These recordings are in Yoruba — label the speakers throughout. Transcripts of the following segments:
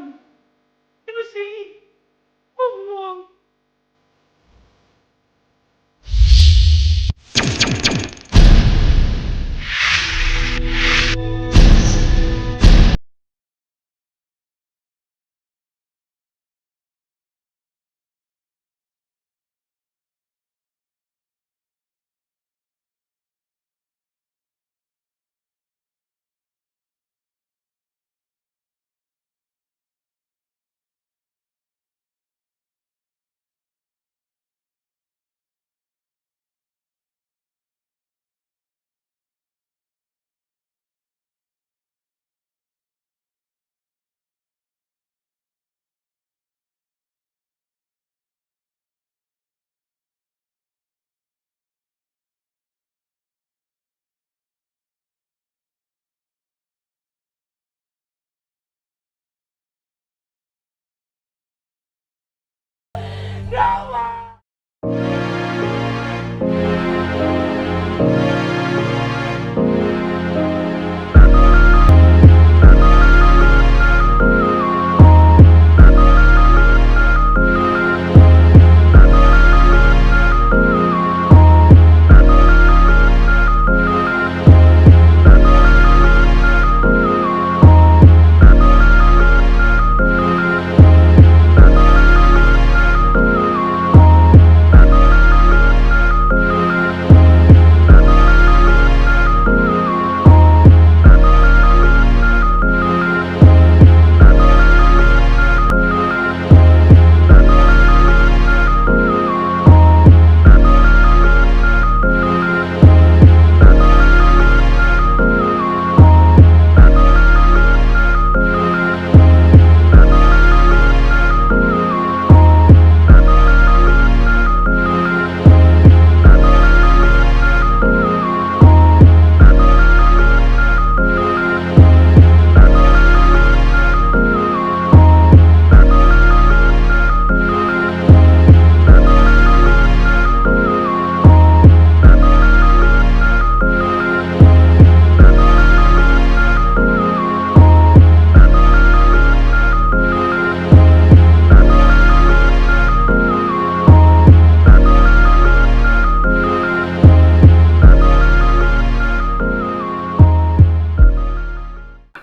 Speaker 1: Mi kí ló ṣe yìí? Ó mọ.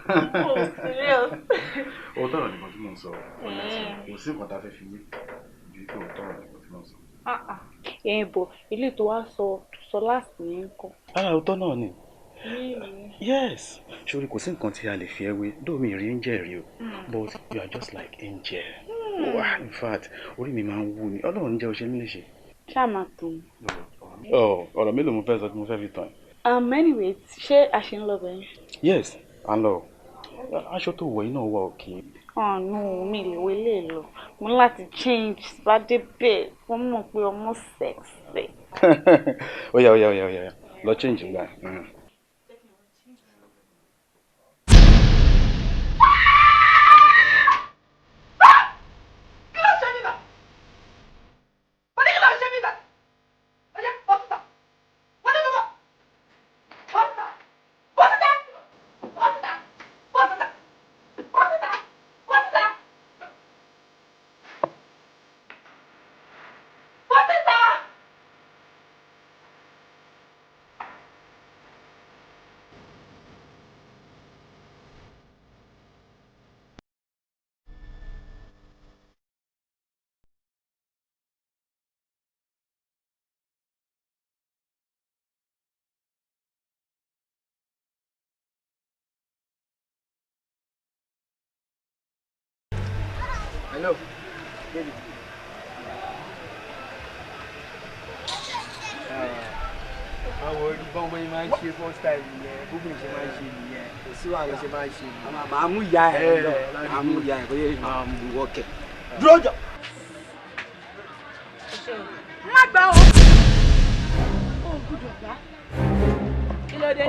Speaker 1: Oh, serious?
Speaker 2: Òótọ́ ọ̀rọ̀ nìkan tí mò ń sọ, honestly, kò sí nǹkan tá a fẹ́ fi wé ju pé òótọ́ ọ̀rọ̀ nìkan tí mò ń sọ.
Speaker 1: Ah, ah. Ẹ bọ̀, ilé tó wá sọ last yẹn ńkọ́?
Speaker 2: Ara òótọ́ náà ni.
Speaker 1: Really?
Speaker 2: Yes, sori, kò sí nǹkan tí a lè fi ẹ́ wé dóò, mi rí angel rí o, but you are just like angel. Wow, in fact, orí mi máa ń wú ni. Ọlọ́run jẹ́ o ṣe mí léṣe.
Speaker 1: Ṣáà máa tàn.
Speaker 2: Ọ ọ̀rọ̀ mélòó mo fẹ́ sọ tí mo fẹ́ fi tàn ẹ́?
Speaker 1: Anyway, ṣé a ṣe ń lọ bẹ̀yẹn?
Speaker 2: Yes, à ń lọ. Aṣọ tó wọ̀ yìí náà wà òkè.
Speaker 1: Oh no, mi lè wọlé lọ. Mo ní láti change, bá dé bẹ́ẹ̀, wọ́n mọ̀ pé ọmọ sexy.
Speaker 2: Ó yá, ó yá, ó yá, ó yá, lọ change gbà.
Speaker 3: Kí ló ṣe mí bá? Mo ní kí ló ṣe mí bá? Ọjà bọ́ síta. Wọ́n ní kí bọ́. Bọ́ síta. Bọ́ síta. Bọ́ síta. Bọ́ síta. Bọ́ síta. Bọ́ síta. Bọ́ síta.
Speaker 4: Hello, baby. Àwọn orí bọ́n bóyá máa ń ṣe first time nìyẹn, bóbìnrin ṣe máa ń ṣe nìyẹn, kò sí wàhálà, ṣe máa ń ṣe nìyẹn.
Speaker 5: Màá mú ìyá ẹ lọ, màá mú ìyá ẹ bóyá máa mú wọ́kẹ̀.
Speaker 4: Dúró jọ.
Speaker 3: Má gbà o. O ò gbúdọ̀ gbà.
Speaker 6: Kí ló dé?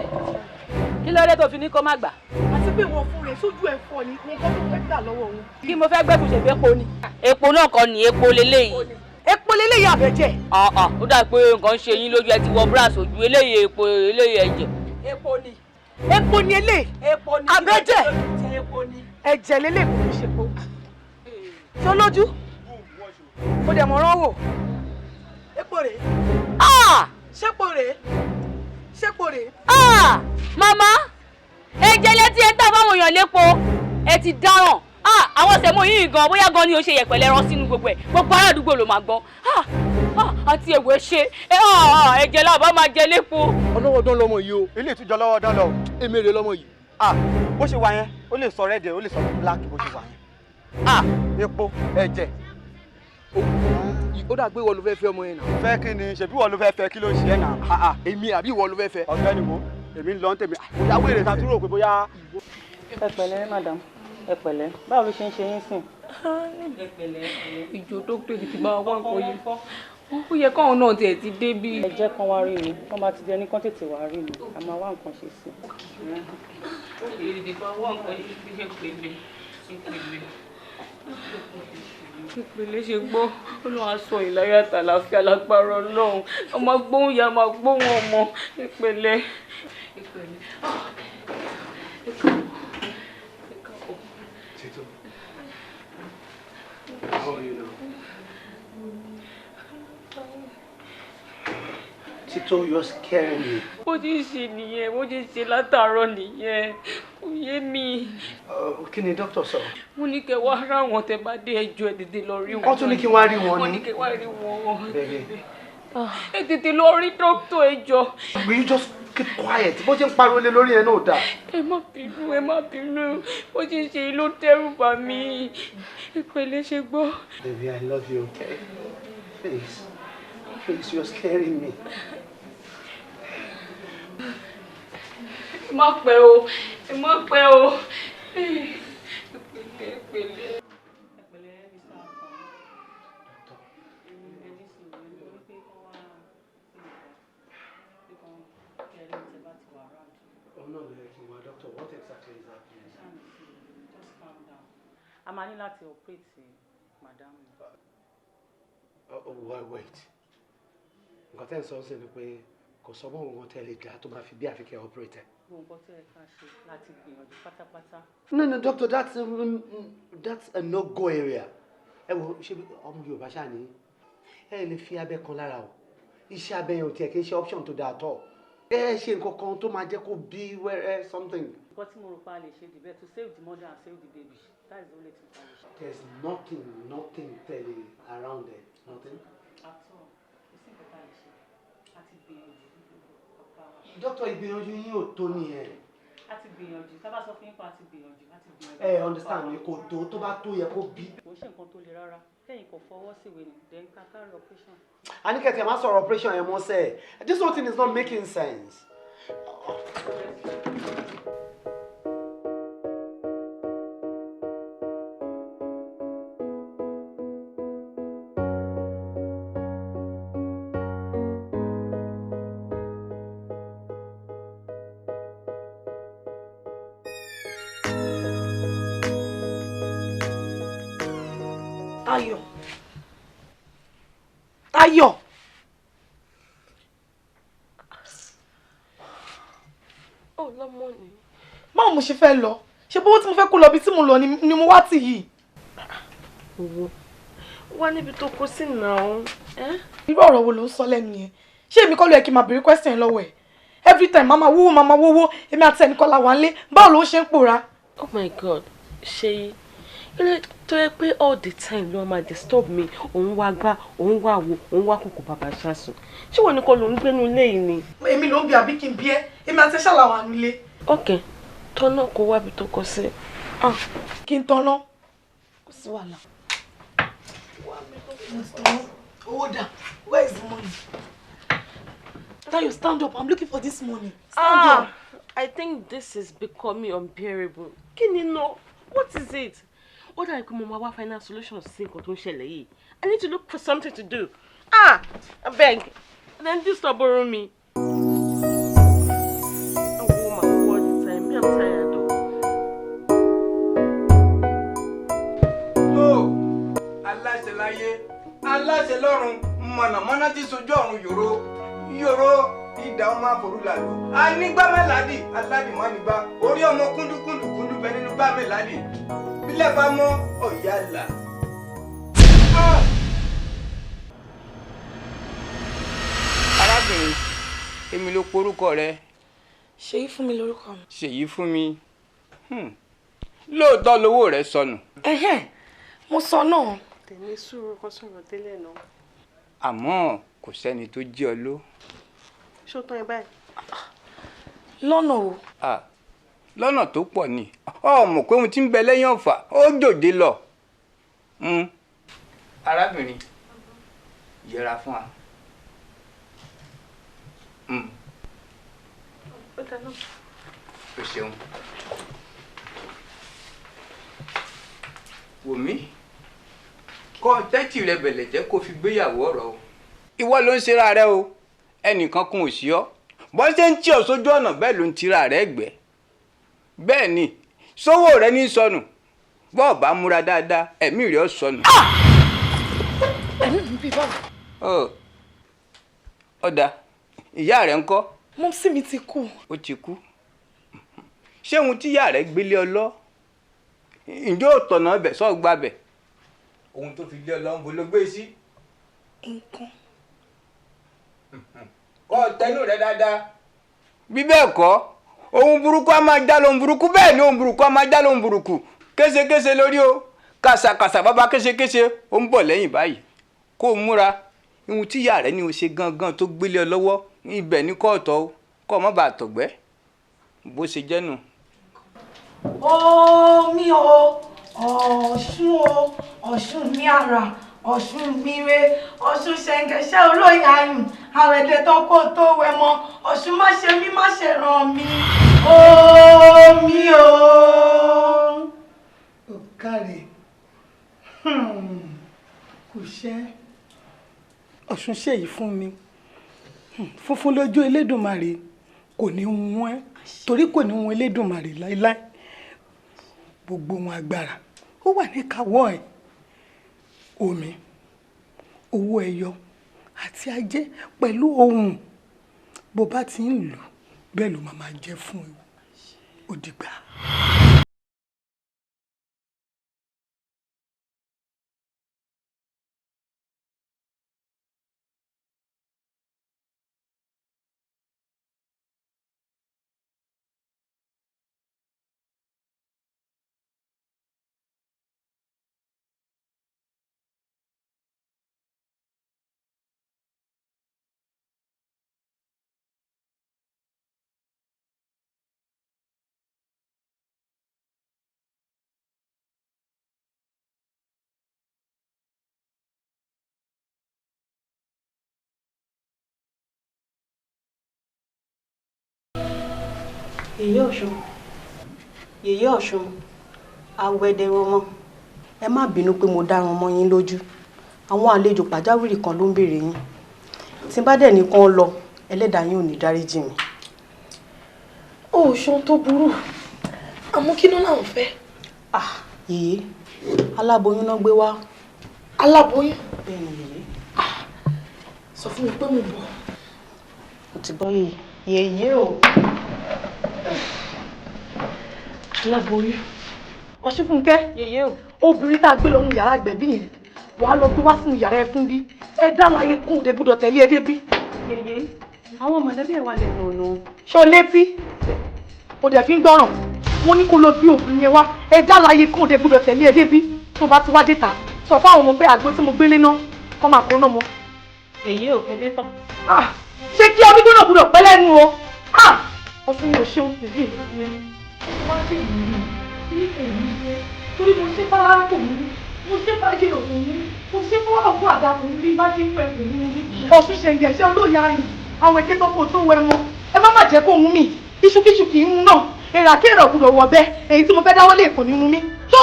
Speaker 6: Kí ló dé tó fi ní kó má gbà?
Speaker 3: Àti pé ìwọ fún rẹ̀ sójú ẹ̀ fọ́ ni wọn kọ́ tó fẹ́ gbà lọ́wọ́ wọn.
Speaker 6: Kí mo fẹ́ gbẹ́kùn ṣègbè epo ni.
Speaker 7: Epo náà kọ́ ni, epo leléyìí.
Speaker 3: Epo leléyìí, àbẹ̀jẹ̀.
Speaker 7: Ọ̀ọ̀, ó dà pé nǹkan ń ṣe yín lójú. Ẹ ti wọ bra sójú. Eléyìí epo, eléyìí ẹ̀jẹ̀.
Speaker 6: Epo ni.
Speaker 3: Epo ni eléyìí.
Speaker 6: Epo ni.
Speaker 3: Àbẹ̀jẹ̀.
Speaker 6: Epo ni.
Speaker 3: Ẹ̀jẹ̀ lélẹ̀, kò ní ṣe. ṣèpo. Ṣé ó lójú? Ó dẹ̀ mọ̀rán wò. Epo rèé. Ṣépo rèé. Ṣépo rèé.
Speaker 7: Màmá, ẹ̀jẹ̀ létí ẹ̀ ń tà fáwọn èèyàn lépo, ẹ ti dáràn. Àwọn sẹ̀mó yìí gan, bóyá gan ni ó ṣe yẹ̀pẹ̀lẹ̀ rán sínú gbogbo ẹ̀, gbogbo ará àdúgbò ló máa gbọ́. Àti ẹ̀wẹ̀ ṣe, ẹ̀jẹ̀ làbá máa jẹ lépo.
Speaker 4: Ọlọ́wọ́ dán lọmọ yìí o.
Speaker 8: Ilé ìtújọ lọ́wọ́ dán lọ.
Speaker 4: Èmi rè lọmọ yìí.
Speaker 8: Bó ṣe wà yẹn, ó lè sọ red, ó lè sọ black bó ṣe wà yẹn. Epo, ẹ̀jẹ̀.
Speaker 4: Ó dà pé ìwọ ló fẹ́ fẹ́ ọmọ yẹn náà.
Speaker 8: Fẹ́ kí ni? Ṣebí ìwọ ló fẹ́ fẹ́, kí ló ń ṣe ẹ́ náà?
Speaker 4: Èmi àbí ìwọ ló fẹ́ fẹ́?
Speaker 8: Ọ̀gbẹ́ni wo, èmi ń lọ ń tèmi. Bóyá wèrè ta tún rò pé bóyá.
Speaker 1: Ẹ pẹ̀lẹ́ madam, ẹ pẹ̀lẹ́. Báwo ló ṣe ń ṣe yín sìn?
Speaker 7: Ẹ pẹ̀lẹ́, ìjọ dókítà ti bá wá nǹkan yìí. Ó yẹ káwọn náà tiẹ̀ ti dé bí.
Speaker 1: Ẹ jẹ́ kán wá rí mi, wọ́n bá ti jẹ́ ní kán tètè wá rí mi, a máa wá nǹkan ṣe sí
Speaker 7: i. Ìpele ṣe gbọ́, Ọlọ́run á sọ ìláyà àtàlàáfíà lágbára Ọlọ́run. Ọmọ gbóhùn ìyá máa gbóhùn ọmọ. Ìpele. Ìpele.
Speaker 4: Tito, how are you now?
Speaker 9: Tito, you're scaring me.
Speaker 7: Bó ti ń ṣe nìyẹn, bó ti ń ṣe látàárọ̀ nìyẹn, kò yé mi.
Speaker 9: Kí ni dókítà sọ?
Speaker 7: Wọ́n ní kẹ́ wá rá wọn tẹ́ bá dé ẹjọ́, ẹ tètè lọ rí wọn.
Speaker 9: Wọ́n tún ní kí wọ́n á rí wọn ni.
Speaker 7: Wọ́n ní kẹ́ wá rí wọn.
Speaker 9: Baby.
Speaker 7: Ẹ tètè lọ rí dókítà ẹjọ́.
Speaker 9: Will you just keep quiet? Bó ṣe ń pariwo lé lórí ẹ náà dáa.
Speaker 7: Ẹ má bínú, ẹ má bínú. Bó ti ń ṣe ló dẹ́rù bà mí. Ìpele ṣe gbọ́.
Speaker 9: Baby, I love you, okay? Please. Please, you're scaring me.
Speaker 7: Ẹ má pẹ́ o, ẹ má pẹ́ o. Ìpele, ìpele.
Speaker 9: Oh no, doctor, what exactly is happening?
Speaker 1: Just calm down. A máa ní láti operate madam.
Speaker 9: Wait. Nǹkan tẹ́ ń sọ sí ni pé kò sọ mọ́ nǹkan tẹ́ lè dá tó máa fi bí àfikẹ́ operate.
Speaker 1: Gbogbo nǹkan tó yẹ ká ṣe láti gbìyànjú pátápátá.
Speaker 9: No, doctor, that's a no-go area. Ẹ wo, ṣé ọmọ Yorùbá ṣáà ní ẹ lè fi abẹ kan lára o. Iṣẹ́ abẹ yẹn ò tiẹ̀ kí n ṣe option tó dáa tọ̀. Ẹ ṣe nǹkan kan tó máa jẹ́ kó bí wẹ́rẹ́ something.
Speaker 1: Nǹkan tí mo rò pa lè ṣe the best to save the mother and save the baby. That is the only thing I lè ṣe.
Speaker 9: There's nothing telling around there. Nothing.
Speaker 1: At all. Kò sí nǹkan tá a lè ṣe. A ti gbìyànjú.
Speaker 9: Doctor, ìgbìyànjú yín ò tó nìyẹn.
Speaker 1: A ti gbìyànjú. Tá bá sọ fún yín pé a ti gbìyànjú, a ti gbìyànjú.
Speaker 9: Ẹ understand mi, kò tó, tó bá tó yẹ kó bí.
Speaker 1: Kò ṣe nǹkan tó le rárá. Kẹ́yìn kò fọwọ́ síwèé ni, then ká carry operation.
Speaker 9: A ní kẹ̀tẹ̀ máa sọ̀rọ̀ operation ẹ̀ mọ́ sẹ́ẹ̀. This whole thing is not making sense.
Speaker 3: Táyọ̀. Táyọ̀.
Speaker 6: Ó lọ́mọ ni.
Speaker 3: Báwo mo ṣe fẹ́ lọ? Ṣé bówó tí mo fẹ́ kó lọ bí tí mo lọ ni mo wá tì yìí?
Speaker 6: Owó. Wá níbi tó kó sí náà.
Speaker 3: Irú ọ̀rọ̀ wo ló ń sọ lẹ́nu yẹn? Ṣé èmi kọ́ ló yẹ kí n máa béèrè question lọ́wọ́ ẹ̀? Every time màmá wówó màmá wówó, èmi àti ẹnì kan la wà nílé, báwo ló ṣe ń pòórá?
Speaker 6: Oh my God, Ṣèyí ilé tó yẹ pé all the time ló máa disturb mi, òun wá gbá, òun wá wo, òun wá kòkò bàbá ṣáṣùn. Ṣé wọn nìkan ló ń gbénu ilé yìí ni?
Speaker 3: Èmi ló ń bi àbí kí n bí ẹ, èmi àti ẹṣà làwọn nílé.
Speaker 6: Ok, tọ́nà kó wábi tó kọ sí.
Speaker 3: Kí n tọ́nà? Kò sí wàhálà. Owó dà, where is the money? Tayo, stand up, I'm looking for this money. Stand up.
Speaker 6: I think this is becoming unbearable. Kí ni no? What is it? Ó dàbí pé mo máa wá final solution sí nǹkan tó ń ṣẹlẹ̀ yìí. I need to look for something to do. Ah! Abeg, then this stop borrow me. I'm all the time. Me, I'm tired o.
Speaker 5: Tó aláṣẹ láyé, aláṣẹ lọ́run, mọ̀nàmọ́ná ti sojú ọ̀run yòró, yòró ìdá ọmọ àforúlàlú. Anígbàmẹ́ládì, aládìmọ́nigbá, orí ọmọ kúndùkúndùkúndù bẹ nínú gbàmẹ́ládì. Bílẹ̀ bá mọ́ ọ̀yà là. Arábìnrin, èmi ló porúkọ rẹ.
Speaker 3: Ṣèyí fún mi lórúkọ mi.
Speaker 5: Ṣèyí fún mi. Lóòótọ́ lowó rẹ sọnù.
Speaker 3: Ẹhẹ́n, mo sọ náà.
Speaker 6: Tèmi sùúrù kan sọ̀rọ̀ délẹ̀ náà.
Speaker 5: Àmọ́ kò sẹ́ni tó jí ọ ló.
Speaker 6: Ṣó tán ẹ báyìí?
Speaker 3: Lọ́nà wo?
Speaker 5: Lọ́nà tó pọ̀ ni. Ọ mọ̀ pé ohun tí ń bẹ lẹ́yìn ọ̀fà ó jòjé lọ. Arábìnrin, yẹra fún wa. O ṣeun. Wò mí, kọ́ tẹ́tì rẹ bẹ̀lẹ̀ jẹ́ kó fi gbéyàwó ọ̀rọ̀ o. Ìwọ ló ń ṣera rẹ o, ẹnìkan kún ò sí ọ. Bọ́n ṣe ń tí ọ sójú ọ̀nà bẹ́ẹ̀ ló ń tira rẹ gbẹ́. Bẹ́ẹ̀ ni, sówó rẹ ní sọnù. Bọ́ọ̀ bá múra dáadáa, ẹ̀mí rẹ ó sọnù.
Speaker 3: Ẹ̀mí mi bí báwo?
Speaker 5: Ọ̀dà, ìyá rẹ ńkọ́?
Speaker 3: Mọ́mísí mi ti kú.
Speaker 5: Ó ti kú. Ṣé ohun tí ìyá rẹ gbélé ọ lọ? Ǹjẹ́ ò tọ̀nà ọbẹ̀ sọ́ọ̀ gbabẹ̀? Ohun tó fi lé ọ lọ ń bo ló gbé sí.
Speaker 3: Nǹkan.
Speaker 5: Kọ́ tẹnu rẹ dáadáa. Bí bẹ́ẹ̀ kọ́, ohun burúkú á máa já lóhun burúkú, bẹ́ẹ̀ ni ohun burúkú á máa já lóhun burúkú. Késekése lórí o, kàsàkàsà bàbá késekése ó ń bọ̀ lẹ́yìn báyìí. Kó o múra, ohun tí ìyá rẹ ní o ṣe gangan tó gbélé ọ lọ́wọ́, ibẹ̀ ní kóòtọ́ o, kó o má bàa tọ̀gbẹ́. Bó ṣe jẹ́ nù.
Speaker 3: Omi o, Ọ̀ṣun o, Ọ̀ṣun mi àrà, Ọ̀ṣun mi re, Ọ̀ṣun ṣẹ̀ǹgẹ̀ṣẹ̀ olóyè ayùn, àwẹ̀dẹ̀ tán kó tó wẹ̀ mọ́, Ọ̀ṣun má ṣe mí má ṣe ràn mí. Omi o.
Speaker 10: Ó káre, kò ṣẹ́. Ọ̀ṣun ṣèyí fún mi. Funfun lójú Elédùmarè kò ní wọ́n ẹ́, torí kò ní wọ́n Elédùmarè láéláé. Gbogbo ohun agbára ó wà níkàáwọ́ ẹ̀. Omi, owó ẹyọ àti ajé pẹ̀lú ohun bó bá ti ń lò bẹ́ẹ̀ ló máa jẹ́ fún ewu. Ó dìgbà.
Speaker 11: Yèyé Ọ̀ṣun, Yèyé Ọ̀ṣun, awẹ́dẹ̀rọmọ, ẹ má bínú pé mo dárun mọ́ yín lójú. Àwọn àlejò pàjáwìrì kan ló ń béèrè yín. Tí n bá dẹ̀ ní kán lọ, ẹlẹ́dàá yín ò ní dáríjì mi.
Speaker 3: Ó ṣeun tó burú, àmọ́ kí ló láwọn fẹ́?
Speaker 11: Yèyé, aláboyún náà gbé wá.
Speaker 3: Aláboyún?
Speaker 11: Bẹ́ẹ̀ ni yèyé.
Speaker 3: Sọ fún mi pé mo bọ̀.
Speaker 11: Mo ti gbọ́ yèyé. Yèyé o.
Speaker 3: Aláboyún. Ọ̀ṣunfúnkẹ́, obìnrin tá a gbé lọ́nu yàrá àgbẹ̀bí yẹn, wàá lọ gbé wá sínú yàrá ẹ fún bí. Ẹ dá láyé kún òde gbúdọ̀ tẹ̀lé ẹ débí.
Speaker 11: Yèyé, àwọn mọ̀lẹ́bí ẹ̀ wà lẹ́nu ọ̀nà.
Speaker 3: Ṣé o létí? O dẹ̀ fi ń gbọ́ràn. Wọ́n ní kó lọ bí obìnrin yẹn wá. Ẹ dá láyé kún òde gbúdọ̀ tẹ̀lé ẹ débí. Tó bá ti wá dé ta, sọ fún àwọn ọmọ pé àgbo tí mo gbélé náà kọ́ máa kó náà mọ́.
Speaker 6: Èyí ò fi dé tán.
Speaker 3: Ṣé kí ọdún gbọ́dọ̀ gbúdọ̀ pẹ́ lẹ́nu o? Ọ̀ṣun mi ò ṣeun tìbí mi. Wọ́n ti rí èmi ṣe torí mo ṣe fara kò mú, mo ṣe fàájì òun mú, mo ṣe fún ọkọ àdá kò mú bí bá ti ń pẹ̀ kò mú rí. Ọ̀ṣun ṣẹ̀ǹgẹ̀ṣẹ̀ olóyè ayùn, àwọn èké tó kò tó wẹ wọn. Ẹ má má jẹ́ kó mú mi, iṣukíṣu kì í mú náà, èrà kí èrò gbúdọ̀ wọ̀ bẹ́, èyí tí mo fẹ́ dáwọ́ lè kò ní mú mi. Tó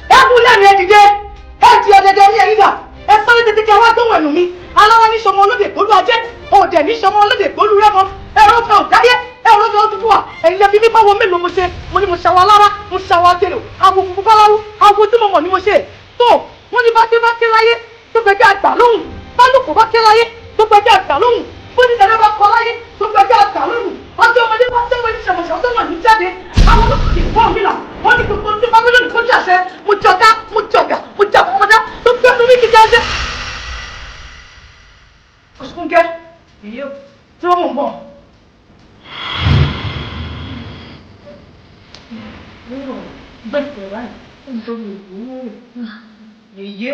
Speaker 3: ẹ kú lẹ́nu ẹ dìde, ẹ di ọ̀dẹ̀dẹ̀ ní ẹ̀yìn dà, ẹ sáré tètè kí a wá gbóhùn ẹnu mi. Alára ní sọmọ olóde gbólú ajé, òdẹ̀ ní sọmọ olóde gbólú rẹ́mọ, ẹ̀rọ fẹ́ òdáyé, ẹ̀rọ fẹ́ òdúdúwà, ẹ̀yin lẹ fi mí báwo mélòó mo ṣe, mo ní mo ṣàwọ̀ alára, mo ṣàwọ̀ àjèrò, àwọ̀ funfun báláwú, àwọ̀ tí mo mọ̀ ni mo ṣe. Tó wọ́n ní bá ké láyé tó gbẹgbẹ́ àgbà lóhùn, bálùkù bá ké láyé tó gbẹgbẹ́ àgbà lóhùn, bó ní dàda bá kọ láyé tó gbẹgbẹ́ àgbà lóhùn, ọjọ́ ọmọdé bá tẹ́wọ́ ní ṣàmọ̀ṣà ọjọ́ náà ní jáde, Àwọn olókìkí fún mi là wọ́n ní gbogbo tí bá mílíọ̀nù kó jàṣẹ. Mo jọ̀gá, mo jọ̀gá, mo jà fún ọmọdé tó gbé mi ní kíkẹ́ ṣe. Fúnkẹ́, èyí tí wọ́n mọ̀ bọ̀. Bẹ́ẹ̀ báyìí, nítorí yèyé.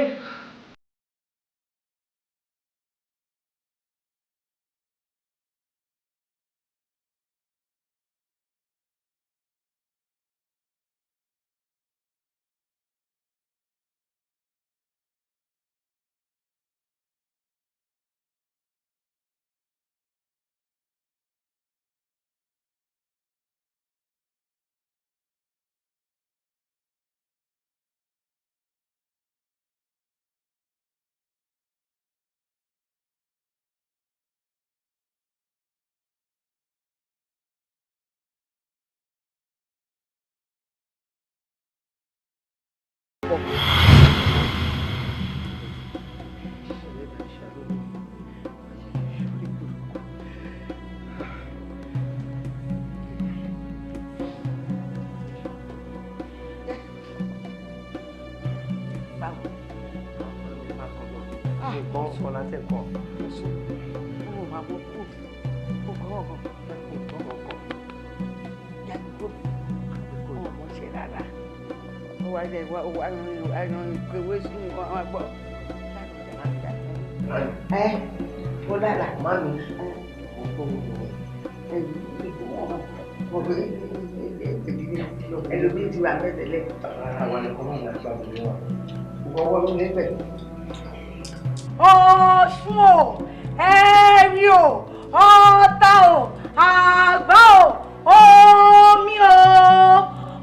Speaker 3: Ọ̀ṣun o, Ẹ̀rì o, Ọ̀tà o, Àgbá o, Omi o,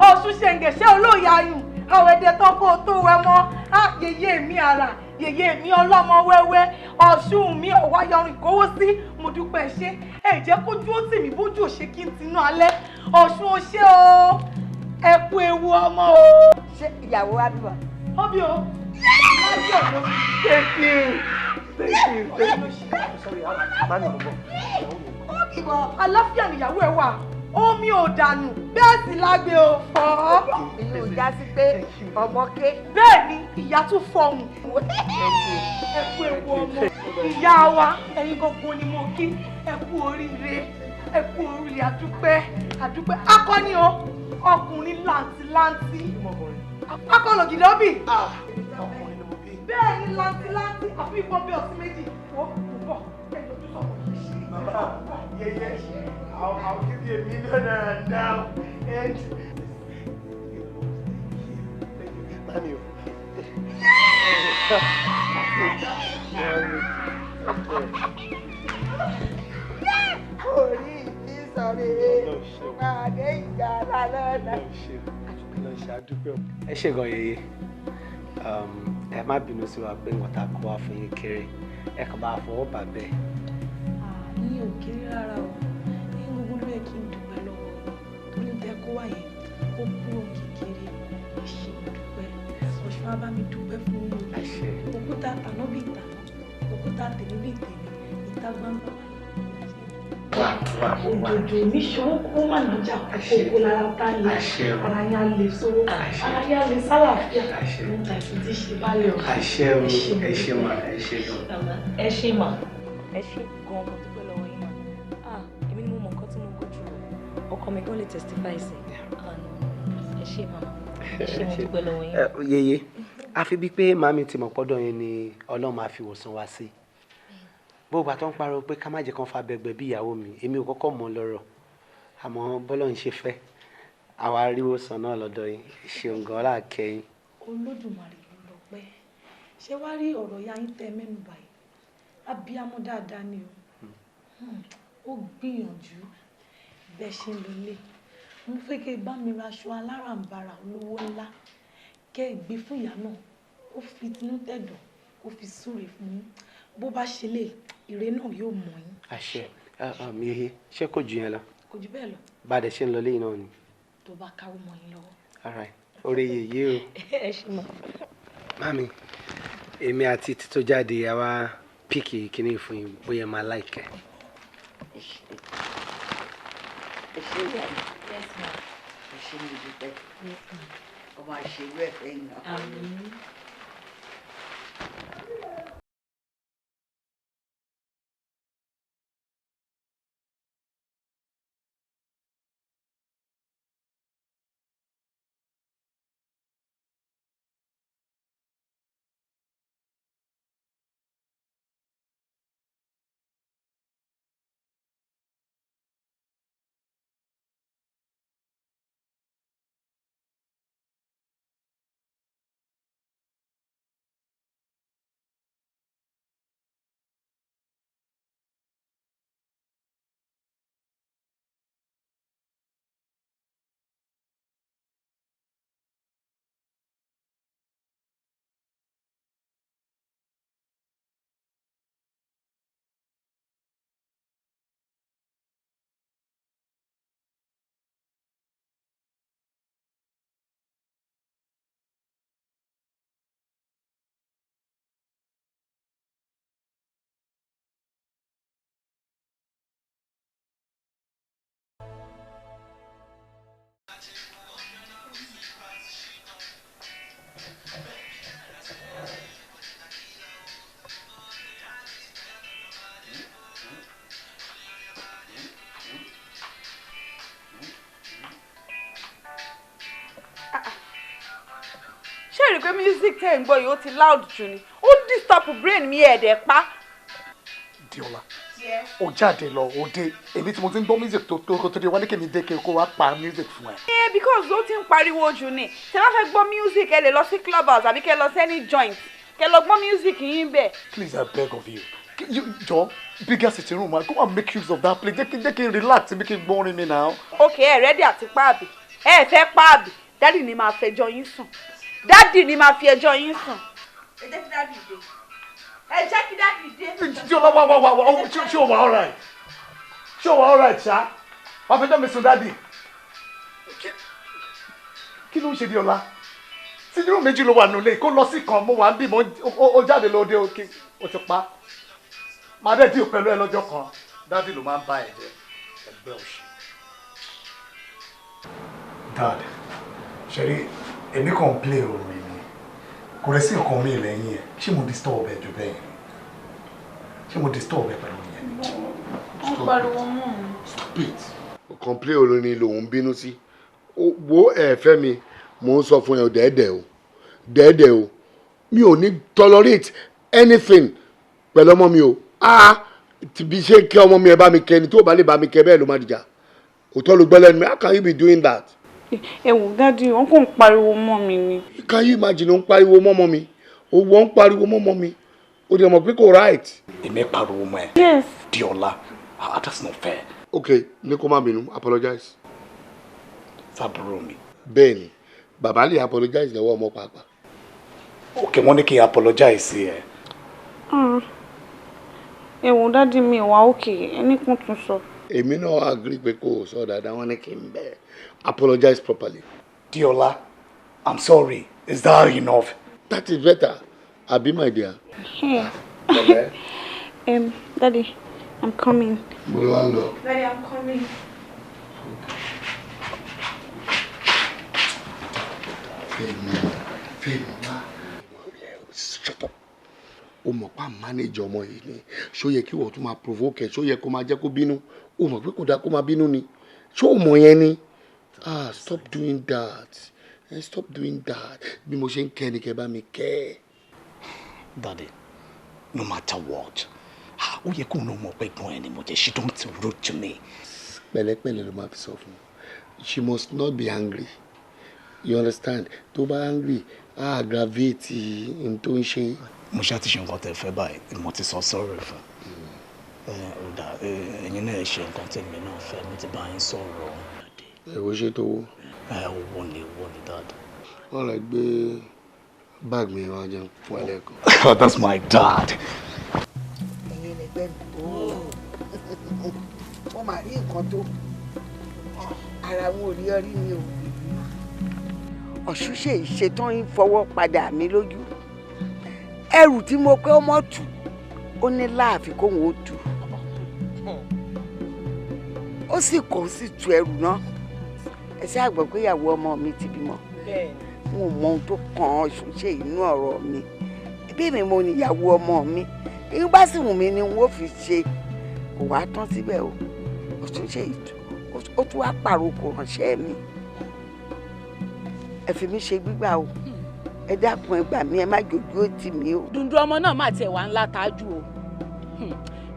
Speaker 3: Ọ̀ṣun ṣẹ̀ǹgẹ̀ṣẹ̀ olóyè ayùn, àwẹ̀dẹ tán kó o tó wẹ mọ́, á yèyé mi àrà, yèyé mi ọlọ́mọ wẹ́wẹ́, Ọ̀ṣun mi ọ̀wá yọrin kówó sí, mo dúpẹ́ ṣe, ẹ jẹ́ kójú ó tì mí bójú ò ṣe kí n tinú alẹ́, Ọ̀ṣun o ṣé o, ẹ kú ewu ọmọ o.
Speaker 12: Ṣé ìyàwó wa bímọ?
Speaker 3: Ó bí o.
Speaker 4: Thank you. Thank you. Thank you. Sorry, mami mo bọ̀.
Speaker 3: Àlàáfíà nìyàwó ẹ wà, omi ò dànù, bẹ́ẹ̀ sì lágbe ò fọ́.
Speaker 12: Inú ìjà sí pé ọmọ ké.
Speaker 3: Bẹ́ẹ̀ ni ìyá tún fọhùn. Ẹ kú ewu ọmọ. Ìyá wa, ẹ̀yin gangan ni mo kí. Ẹ kú oríire, ẹ kú oríire, àdúpẹ́, àdúpẹ́. Akọni o, ọkùnrin làǹtìlanti. Akọlọ̀ gìdọ́bì. Bẹ́ẹ̀ ni làǹtìlanti, àfi ìbọn bí ọtí méjì. Wọ́n kò bọ̀, ẹ yọjú sọ̀rọ̀.
Speaker 4: Mama, yeah, yeah. I'll give you ₦1,000,000 now. And thank you, thank you. Mami.
Speaker 12: Orí mi sọ̀rọ̀ pàdé ìjà lálẹ́.
Speaker 9: Ẹ ṣé gan yeye, ẹ má bínú sí wa pé nǹkan tá a kó wá fún yín kéré, ẹ kàn bá a fọwọ́ bà bẹ́ẹ̀.
Speaker 13: Mi ò kéré rárá o, ní gbogbo ló yẹ kí n dúpẹ́ lọ́wọ́ yín torí tẹ kó wá yẹn ó kúrò kékeré. Ẹ ṣé mo dúpẹ́, Ọ̀ṣun á bá mi dúpẹ́ fún yín o. Òkúta tàná bíi tàná, òkúta tèmi bíi tèmi, ìta gbangba òjòjò mi ṣòwò kó má nàjà kókó lára tá lè ara yẹn á lè sówó, ara yẹn á lè sálàáfíà, ló ń ta ìfún tí ṣe bálẹ̀ o.
Speaker 9: Àṣẹ o, ẹ ṣé mà, ẹ ṣé gan.
Speaker 7: Ẹ ṣé mà, ẹ ṣé gan, mo dúpẹ́ lọ́wọ́ yín mà. Ah, èmi ni mo mọ nǹkan tí mo go through, ọkọ mi gan lè testify sí. Ah no, ẹ ṣé màmá, ẹ ṣé, mo dúpẹ́ lọ́wọ́ yín.
Speaker 9: Yeye, àfi bíi pé màmí ti mọ̀ pọ́dọ̀ yẹn ni Ọlọ́run máa fi wòsàn wá sí. Bó bá tó ń pariwo pé ká má jẹ́ kán fa bẹ̀gbẹ̀ bí ìyàwó mi, èmi ò kọ́kọ́ mọ̀ lọ́rọ̀, àmọ́ bọ́lọ̀ ń ṣe fẹ́ àwa aríwòsàn náà lọ́dọ̀ yín. Ṣeun gan ọlá kẹyìn.
Speaker 13: Olódùmarè ló lọ pẹ́. Ṣé wàá rí ọ̀rọ̀ ya yín tẹ mẹ́nu báyìí, abiyamọ dáadáa ni o. Ó gbìyànjú bẹ́ẹ̀ ṣe ń lọlé. Mo fẹ́ kẹ́ ẹ bá mi ra aṣọ aláràǹbarà olówó ńlá, kẹ́ ẹ gbé fún ìyá náà, ó fi tinú tẹ̀dọ̀ kó fi súre fún yín. Bó bá ṣe lè, ire náà yóò mọ̀ yín.
Speaker 9: Àṣẹ yeye, ṣé kò jù yẹn lọ?
Speaker 13: Kò jù bẹ́ẹ̀ lọ.
Speaker 9: Bá a dẹ̀ ṣe ń lọ léyìn náà ni.
Speaker 13: Tó bá káwọ́ mọ́ yín lọ́wọ́.
Speaker 9: All right, oore yeye o.
Speaker 7: Ẹ ṣé mà.
Speaker 9: Mami, èmi àti títọ́ jáde àwa píkì kìíní fún yín, bóyá máa láìkẹ́.
Speaker 12: Ẹ ṣé ìyá mi.
Speaker 7: Yes ma.
Speaker 12: Ẹ ṣé. Ṣé mo dúpẹ́? Ọmọ àṣewú ẹ̀fẹ́ yìí náà.
Speaker 1: Ṣé rí i pé music tẹ́ ń gbọ́ yìí ó ti loud jù ni, ó disturb brain mi, ẹ̀ẹ́dẹ̀ pa.
Speaker 14: Diola, ó jáde lọ, ó dé, èmi tí mo ti ń gbọ́ music tó tó tó dé wá ní kèmí dé kí kó wá pa music fún ẹ.
Speaker 1: Ẹ because ó ti ń pariwo jù ni. Tẹ́ bá fẹ́ gbọ́ music, ẹ lè lọ sí club house àbí kẹ́ lọ sí any joint, kẹ́ lọ gbọ́ music yín bẹ̀.
Speaker 14: Please, I beg of you, you jọ bigger sitting room, go and make use of that place. Jẹ́ kí n relax, bí kí n gbọ́ orin mi now.
Speaker 1: Ok, ẹ ready àti páàbì, ẹ fẹ́ páàbì, daddy ni máa fẹjọ́ yín sùn, daddy ni máa fi ẹjọ́ yín sùn. Ẹ jẹ́ kí daddy dé, ẹ jẹ́ kí daddy dé.
Speaker 14: Diola, wá wá wá wá, ṣé o wà alright? Ṣé o wà alright ṣá? Wàá fẹjọ́ mi sùn daddy. Kí ló ń ṣe Diola? Sitting room méjì ló wà nílé, kó lọ sí kan, mo wà ń bí mo ó jáde lóde òkè, ó ti pa. Màá dẹ̀ díò pẹ̀lú ẹ lọ́jọ́ kan. Daddy ló máa ń bá ẹ jẹ ẹgbẹ́ òṣì. Dad, ṣe rí èmi kàn ń play orin ni, kò rẹ̀ sí nǹkan mi lẹ́yìn ẹ̀. Ṣé mo disturb ẹ jù bẹ́ẹ̀ ni? Ṣé mo disturb ẹ pẹ̀lú yẹn ni?
Speaker 1: Wọ́n pariwo mọ́ mi.
Speaker 9: Stop it. O kàn play orin lòun bínú sí. Wo ẹ fẹ́ mi, mò ń sọ fún ẹ o, dẹ́ẹ̀dẹ́ o, dẹ́ẹ̀dẹ́ o, mi ò ní tolerate anything pẹ̀lú ọmọ mi o. Ah, bí ṣe kí ọmọ mi ẹ bá mi kẹ ni, tó bá lè bá mi kẹ bẹ́ẹ̀ ló má dìjà. Òótọ́ ló gbọ́ lẹ́nu mi, how can you be doing that?
Speaker 1: Ẹ wò daddy, wọ́n kàn ń pariwo mọ́ mi ni.
Speaker 9: Can you imagine, ó ń pariwo mọ́mọ́ mi, owó ń pariwo mọ́mọ́ mi, ó dẹ̀ mọ̀ pé kò right.
Speaker 2: Èmi pariwo mọ́ ẹ.
Speaker 1: Yes.
Speaker 2: Diola, ah, that's not fair.
Speaker 9: Ok, ní kó má bínú, apologize.
Speaker 2: Sábúrò mi.
Speaker 9: Bẹ́ẹ̀ni, bàbá lè apologize lọ́wọ́ ọmọ pàápàá.
Speaker 2: Ok, wọ́n ní kí n apologize sí ẹ.
Speaker 1: Ẹ wò daddy, mi wà òkè, ẹnì kan tún sọ.
Speaker 9: Èmi náà agree pé kò sọ dáadáa, wọ́n ní kí n bẹ̀ apologize properly.
Speaker 2: Diola, I'm sorry. Is that enough?
Speaker 9: That is better. Abi, my dear.
Speaker 1: Hey. Daddy, I'm coming.
Speaker 9: Mo lọ lọ.
Speaker 1: Daddy, I'm coming.
Speaker 9: Fẹ́mi, Fẹ́mi wá. Shut up. O mọ̀ pa manage ọmọ yìí ni. Ṣó yẹ kí wọ́n tún máa provoke ẹ̀? Ṣó yẹ kó máa jẹ́ kó bínú? O mọ̀ pé kò dáa kó máa bínú ni. Ṣó o mọ̀ yẹn ni? Ah, stop doing that. Stop doing that. Bí mo ṣe ń kẹ́ ni kẹ́ bá mi kẹ́.
Speaker 2: Daddy, no matter what, ó yẹ kó o mọ̀ pé gbọ́n ẹ ni mo jẹ́. She don't rude to me.
Speaker 9: Pẹ̀lẹ́pẹ̀lẹ́ ló máa fi sọ fún un. She must not be angry. You understand? Tó bá angry, á aggravate n tó ń ṣe.
Speaker 2: Mo ṣáà ti ṣe nǹkan tẹ́ fẹ́ báyìí, mo ti sọ sorry fún. Ó dà, ẹ̀yin náà ṣe nǹkan tẹ̀mí náà fẹ́, mo ti bá yín sọ̀rọ̀.
Speaker 9: Èwo ṣe tó wó?
Speaker 2: Owó ni, owó ni dad.
Speaker 9: Wọ́n lọ gbé bag mi wá jẹun fún ẹ lẹ́ẹ̀kan.
Speaker 2: That's my dad.
Speaker 12: Ẹ̀yin ẹlẹgbẹ́ mi, mo máa rí nǹkan tó ara wọn ò rí ọ rí mi o. Ọ̀ṣun ṣe ìṣetán ń fọwọ́ padà mi lójú. Ẹrù tí mo pé ọmọ tù, ó ní láàfin kóhun ó tù. Ó sì kò sì tu ẹrù náà. Ẹ ṣáà gbọ́ pé ìyàwó ọmọ mi ti bímọ. N ò mọ ohun tó kàn Ọ̀ṣun ṣe inú ọ̀rọ̀ mi. Ẹbí mi mo ní ìyàwó ọmọ mi. Èyí bá sì wù mí ni n ó fi ṣe. Kò wá tán síbẹ̀ o. Ọ̀ṣun ṣe ó tún wá pàrokò ránṣẹ́ mi. Ẹ fi mí ṣe gbígbà o. Ẹ dákun, ẹ gbà mí, ẹ má jòjú ó tì mí o.
Speaker 15: Dùndún ọmọ náà má tiẹ̀ wá ńlá tájú o.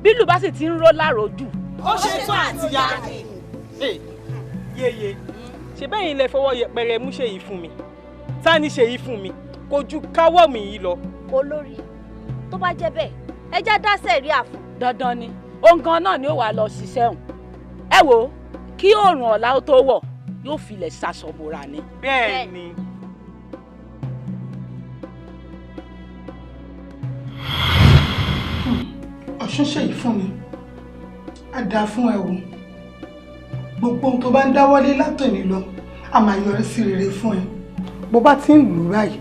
Speaker 15: Bílù bá sì ti ń ró lárojú.
Speaker 16: Ó ṣe tán àti ya. Yeye, ṣe bẹ́ẹ̀ yín lẹ fọwọ́ yẹpẹrẹ mú ṣèyí fún mi. Ta ni ṣèyí fún mi? Kò ju káwọ́ mi yìí lọ.
Speaker 17: Olórí, tó bá jẹ́ bẹ́ẹ̀, ẹ já dá sẹ̀ríà fún.
Speaker 15: Dandan ni, òun gan náà ni ó wàá lọ ṣiṣẹ́ hùn. Ẹ wo, kí oòrùn ọ̀la ó tó wọ̀, yóò filẹ̀ ṣaṣọ̀bòrà ni.
Speaker 16: Bẹ́ẹ̀ ni.
Speaker 10: Ọ̀ṣun ṣèyí fún mi, á dáa fún ẹ o. Gbogbo ohun tó bá ń dáwọ́lé látòní lọ, a máa yọrí sí rere fún ẹ. Bó bá ti ń lù ú báyìí,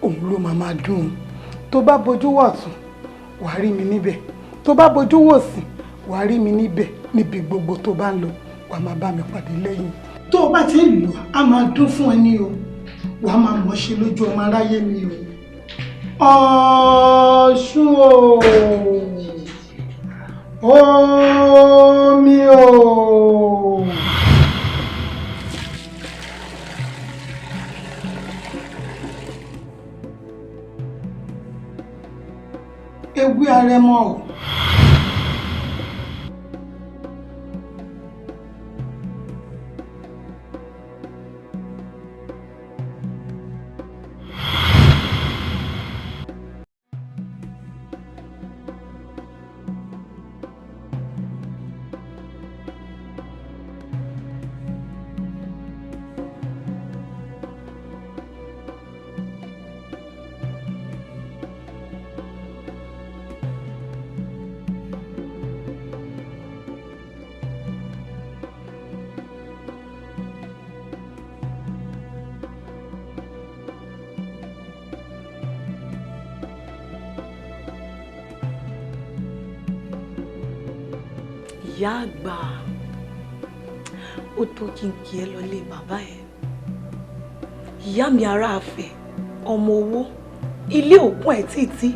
Speaker 10: òun ló máa máa dùn ún. Tó bá bojú wọ̀tún, wàá rí mi níbẹ̀. Tó bá bojú wòsì, wàá rí mi níbẹ̀. Níbi gbogbo tó bá ń lọ, wàá máa bá mi pàdé lẹ́yìn. Tó o bá ti ń lù ú, á máa dún fún ẹ ní o. Wàá máa mọ̀ ṣe lójú ọmọ aráyé ni o. Ọ̀ṣun o, omi o. Ewé arẹmọ o.
Speaker 13: Ìyá àgbà, ó tó kí n kí ẹ lọlé bàbá ẹ. Ìyá mi ará àfẹ, ọmọ owó, ilé òkun ẹ títí,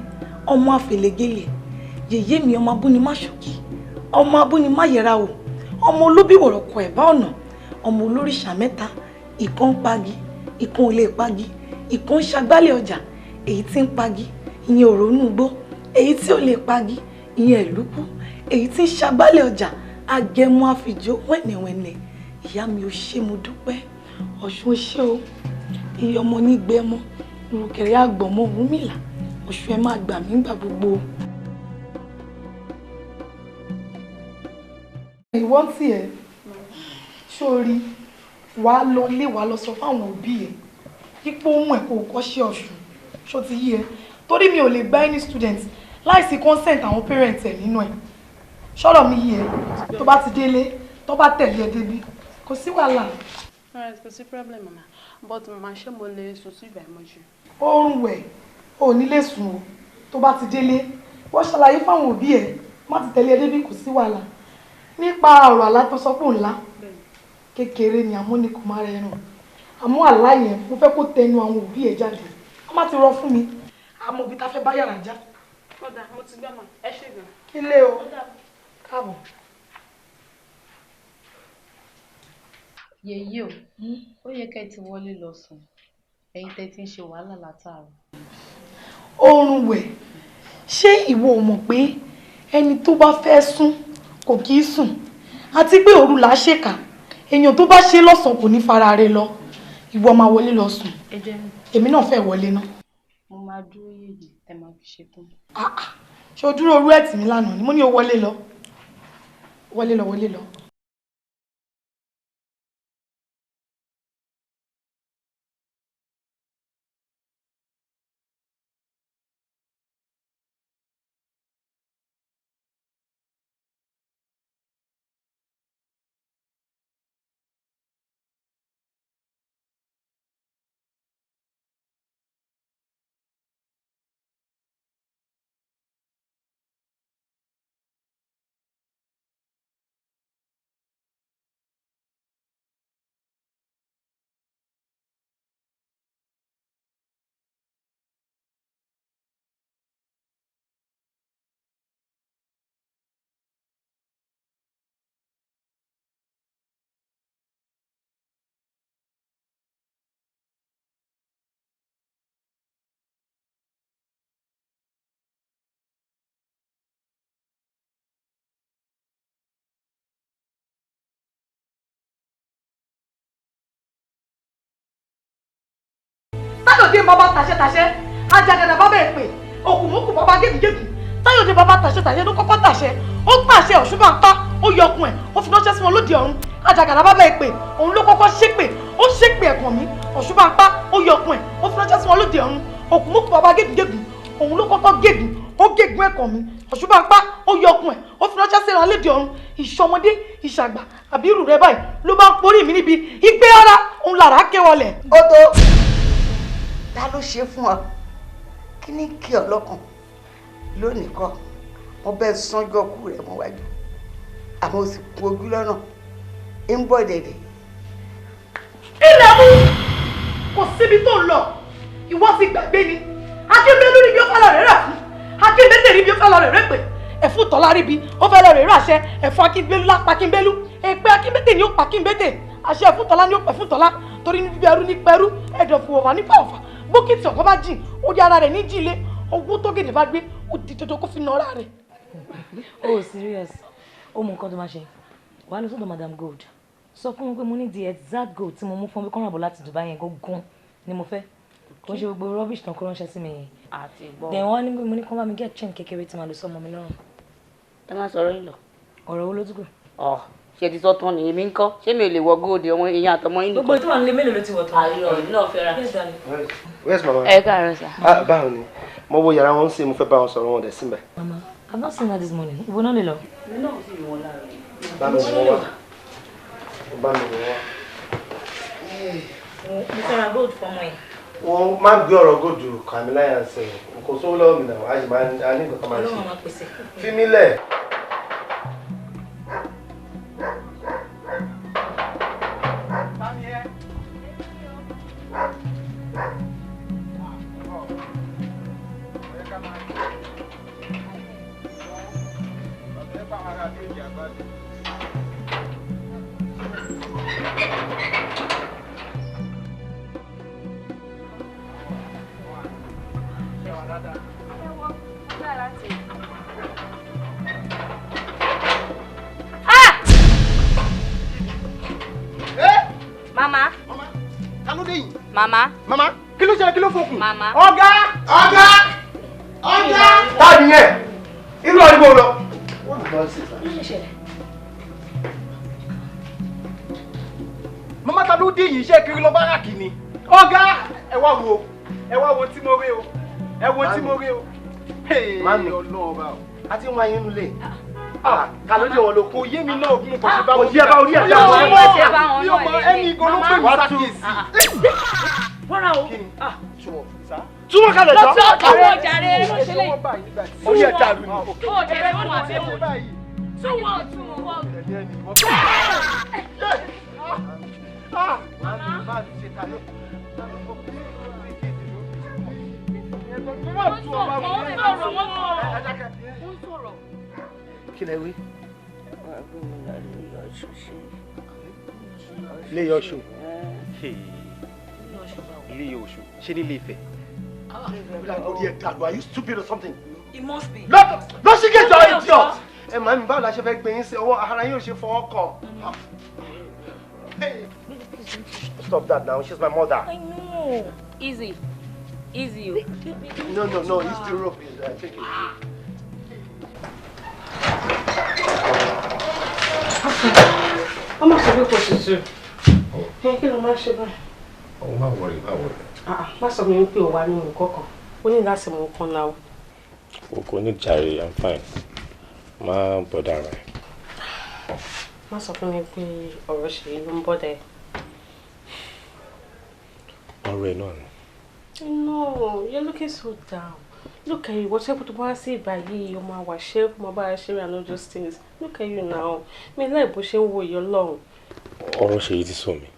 Speaker 13: ọmọ àfẹlẹgẹlẹ, yèyé mi ọmọ abúnimáṣókì, ọmọ abúnimáyẹra o, ọmọ olóbìwọ̀rọ̀kọ ẹ̀bá ọ̀nà, ọmọ olóríṣà mẹ́ta, ìkan ń pagi, ìkan ò lè pagi, ìkan ń ṣagbálẹ̀ ọjà, èyí tí ń pagi, ìyẹn òrónú gbó, èyí tí ò lè pagi, ìyẹn ìlúkú, èyí tí ń ṣagbálẹ̀ ọjà, agẹmọ àfijó wẹ̀nẹ̀wẹ̀nẹ̀. Ìyá mi ò ṣe, mo dúpẹ́. Ọ̀ṣun ò ṣe o, iye ọmọ nígbẹ́mọ, ìrùkẹ̀rẹ̀ àgbọ̀mọ Ọ̀rúnmìlà, Ọ̀ṣun ẹ máa gbà mí gbà gbogbo. Ìwọ ń tiẹ̀ sórí, wàá lọ lé, wàá lọ sọ fáwọn òbí ẹ ipò ohun ẹ kò kọ́ṣẹ́ Ọ̀ṣun, ṣó ti yí ẹ? Torí mi ò lè gba any student láìsí consent àwọn parents ẹ nínú ẹ. Ṣọ́rọ̀ mi yí ẹ? Tó bá ti délé, tó bá tẹ̀lé ẹ débi, kò sí wàhálà.
Speaker 6: Alright, kò sí problem mama, but mama, ṣé mo lè sùn sí ìgbà ìmọ̀jú?
Speaker 13: Oorun wẹ̀ ò ní lè sùn o. Tó bá ti délé, wọ́n ṣàlàyé fáwọn òbí ẹ, má ti tẹ̀lé ẹ débi, kò sí wàhálà. Nípa ọ̀rọ̀ àlá tó sọ pé ńlá kékeré ni, àmọ́ ní kò má rẹ ràn, àmọ́ àlá yẹn mo fẹ́ kó tẹnu àwọn òbí ẹ jáde. Wọ́n má ti rọ fún mi, àmọ́ òbí ta fẹ́ bá yàrá já.
Speaker 6: Kódà mo ti gbọ́ mà, ẹ ṣé gan.
Speaker 13: Kí lé o, káàbọ̀.
Speaker 18: Yèyé o, ó yẹ kẹ́ ẹ ti wọlé lọ sùn, ẹ̀yin tẹ́ ti ń ṣe wàhálà látàárọ̀.
Speaker 13: Oorun wẹ̀, ṣé ìwọ ò mọ̀ pé ẹni tó bá fẹ́ sùn kò kì í sùn, àti pé òru là á ṣèkà, èèyàn tó bá ṣe lọ́sàn-án kò ní fara rẹ̀ lọ. Ìwọ máa wọlé lọ sùn, èmi náà fẹ́ wọlé náà.
Speaker 18: Mo máa dúró yèyé tẹ́ máa fi ṣetán.
Speaker 13: Ṣé o dúró orú ẹ̀ tì mí lánàá ni? Mo ní o wọlé lọ, wọlé lọ, wọlé lọ.
Speaker 3: Táyọ̀dé bàbá tàṣẹ tàṣẹ, ajagada bàbá èpè, òkùnmùkù bàbá gégùngégùn. Táyọ̀dé bàbá tàṣẹ tàṣẹ ló kọ́kọ́ tàṣẹ, ó pàṣẹ Ọ̀ṣun-Bàǹpá, ó yọ ọkùn ẹ̀, ó fi ránṣẹ́ sí wọn lóde ọ̀run. Ajagada bàbá èpè, òun ló kọ́kọ́ ṣépè, ó ṣépè ẹ̀kàn mi. Ọ̀ṣun-Bàǹpá, ó yọ ọkùn ẹ̀, ó fi ránṣẹ́ sí wọn lóde ọ̀run. Òkùnmùkù bàbá gégùngégùn, òun ló kọ́kọ́ gégùn, ó gégùn ẹ̀kàn mi. Ọ̀ṣun-Bàǹpá, ó yọ ọkùn ẹ̀, ó fi ránṣẹ́ sí wọn lóde ọ̀run. Ìṣọmọdé, ìṣàgbà, àbí irú rẹ báyìí ló bá ń porí mi níbi ìgbé ara òun làrá ké wọlẹ̀.
Speaker 12: Ó tó, ta ló ṣe fún ọ? Kí ní kí ọ lọ́kàn lónìí kọ́? Wọ́n bẹ́ẹ̀ sánjọ́ kú rẹ̀ mọ́ wájú, àmọ́ ó sì kú ojú lọ́nà ń bọ̀ dẹ̀dẹ̀.
Speaker 3: Ilẹ̀ mú, kò síbi tó ń lọ, ìwọ ti gbàgbé ni. Akínbélú rí bí ó fẹ́ lọ rẹ̀ rà fún, Akínbélú rí bí ó fẹ́ lọ rẹ̀ rẹ̀ pè, ẹ̀fún tọ́lá rí bí ó fẹ́ lọ rẹ̀ ràṣẹ, ẹ̀fún Akínbélú lápá Akínbélú, èpè Akínbétè ni ó pa Akínbétè, àṣẹ ẹ̀fún tọ́lá ni ó pẹ̀ fún tọ́lá, torí ní bíbí ẹrú ní pẹrú, ẹ̀dọ̀fù ọ̀fà nípa ọ̀fà, bókìtì ọ̀kọ́ bá jìn, ó di ara rẹ̀ ní jìnlé, owó tó gèdè bá gbé, ó di dandan kó fi nà ara rẹ̀.
Speaker 7: Oh, serious? Ó mọ nǹkan tó máa ṣe. Wàá lọ sọ́dọ̀ Madam Gold, sọ fún mi pé mo ní the exact gold tí mo mú fún mi kọ́nà bọ̀ láti Dubai yẹn gangan ni mo fẹ́, kò ń ṣe gbogbo rubbish tán kó ránṣẹ́ sí mi yẹn.
Speaker 19: Àti gbọ́.
Speaker 7: Then wọ́n ní pé mo ní kó bá mi get chain kékeré tí màá lọ sọ́mọ mi lọ́rùn.
Speaker 19: Ẹ má sọ̀rọ̀ yìí lọ.
Speaker 7: Ọ̀rọ̀ wo ló tún kù?
Speaker 19: Ọ ṣe ti sọ tán ni, èmi ń kọ́, ṣé mi ò lè wọ gold ọmọ ìyá àtọmọ yín nìkan?
Speaker 7: Gbogbo tó wà nílé, mélòó ló ti wọ̀ tán?
Speaker 19: Àìrọ̀, èmi náà fẹ́ ra.
Speaker 7: Yes, darling.
Speaker 9: Where's mama?
Speaker 19: Ẹ káàárọ̀ sà.
Speaker 9: Ah, báwo ni? Mo wo yàrá wọn sí, mo fẹ́ bá wọn sọ̀rọ̀, wọn dẹ̀ síbẹ̀.
Speaker 7: Mama, I've not seen her this morning. Ibo náà lè lọ?
Speaker 19: Èmi náà sì rí wọn lára yìí.
Speaker 9: Bá mi wọ́n wá. Bá mi wọ́n wá.
Speaker 7: Mo fẹ́ ra gold fọmọ yẹn.
Speaker 9: Wọ́n máa ń gbé ọ̀rọ̀ gold kàmí láyà ń sẹ́yìn. Kò sówó lọ́wọ́ mi náà, a sì máa ń a ní nǹkan tó máa ń ṣe.
Speaker 7: Ọlọ́run máa pèsè.
Speaker 9: Fi mí lẹ̀.
Speaker 7: Mama.
Speaker 8: Ta ló dé yìí?
Speaker 7: Mama.
Speaker 8: Mama, kí ló ṣẹlẹ̀? Kí ló fòkùn?
Speaker 7: Mama.
Speaker 8: Ọ̀gá! Ọ̀gá! Ọ̀gá!
Speaker 9: Ta ni yẹn? Irú àdúgbò lọ.
Speaker 7: Kí ló ṣẹlẹ̀?
Speaker 8: Mama, ta ló dé yìí? Iṣẹ́ kiri lọ báràkì ni. Ọ̀gá! Ẹ wá wo, ẹ wá wo tí mo rí o. Ẹ wo tí mo rí o.
Speaker 9: Mami,
Speaker 8: Ọlọ́run ọba o.
Speaker 9: A ti ń wá yín nulẹ̀. Ta ló dé wọn lókun?
Speaker 8: Kò yé mi náà bí mo kàn ṣe bá
Speaker 9: Kò
Speaker 8: wọn.
Speaker 9: yé bá orí ẹ̀
Speaker 8: Mi ò
Speaker 9: dá.
Speaker 8: mọ̀, mi ò mọ̀, ẹni igun ló pè mí sákìyèsí.
Speaker 7: Rọra o.
Speaker 9: Túwọ́ kalẹ̀ jọ.
Speaker 7: Lọ tún ọkọ̀ jàre, ló ṣe lè.
Speaker 9: Orí ẹ̀ dàrú ni.
Speaker 7: Ó jẹ́ fún wọn àti wọn. Tún wọn, tún wọn. Wọ́n sọ̀rọ̀, wọ́n sọ̀rọ̀, wọ́n sọ̀rọ̀.
Speaker 9: Kí lẹ wí?
Speaker 12: Wàá gbé mi lọ lórí Ọ̀ṣun ṣe.
Speaker 9: Ilé Ọ̀ṣun.
Speaker 2: Ilé Ọ̀ṣun, ṣé nílé Ifẹ̀?
Speaker 9: Orí ẹ̀ dàrú, are you stupid or something?
Speaker 7: It must be.
Speaker 9: Lọ sí gèjọ, idiot! Ẹ màá mi, báwo la ṣe fẹ́ gbé yín sí ọwọ́ ara yín ò ṣe fọwọ́ kàn? Stop that now, she's my mother.
Speaker 7: I know.
Speaker 19: Easy. Easy o.
Speaker 9: No, no, no, it's the rope. Take it.
Speaker 6: Wọ́n máa sọ pé kò tutù. Ẹ kí ló máa ṣe báyìí?
Speaker 20: Oh, má worry, má worry.
Speaker 6: Ah, ah, má sọ fún mi pé o wà nínú nǹkan kan. O ní láti mú nǹkan náà.
Speaker 20: O kò ní jàre, I'm fine. Má bother rẹ.
Speaker 6: Má sọ fún mi pé ọ̀rọ̀ ṣe ló ń bother ẹ.
Speaker 20: Ọ̀rọ̀ ẹ̀ náà ni.
Speaker 6: No, you're looking so down. Look at you. Whatever to bá sí ìgbà yìí, o máa wà ṣe, o máa bá a ṣeré and all those things. Look at you now. Mi láì bó ṣe ń wo ìyọ́ lọ́hùn.
Speaker 20: Ọ̀rọ̀ ṣe yìí ti sọ mi.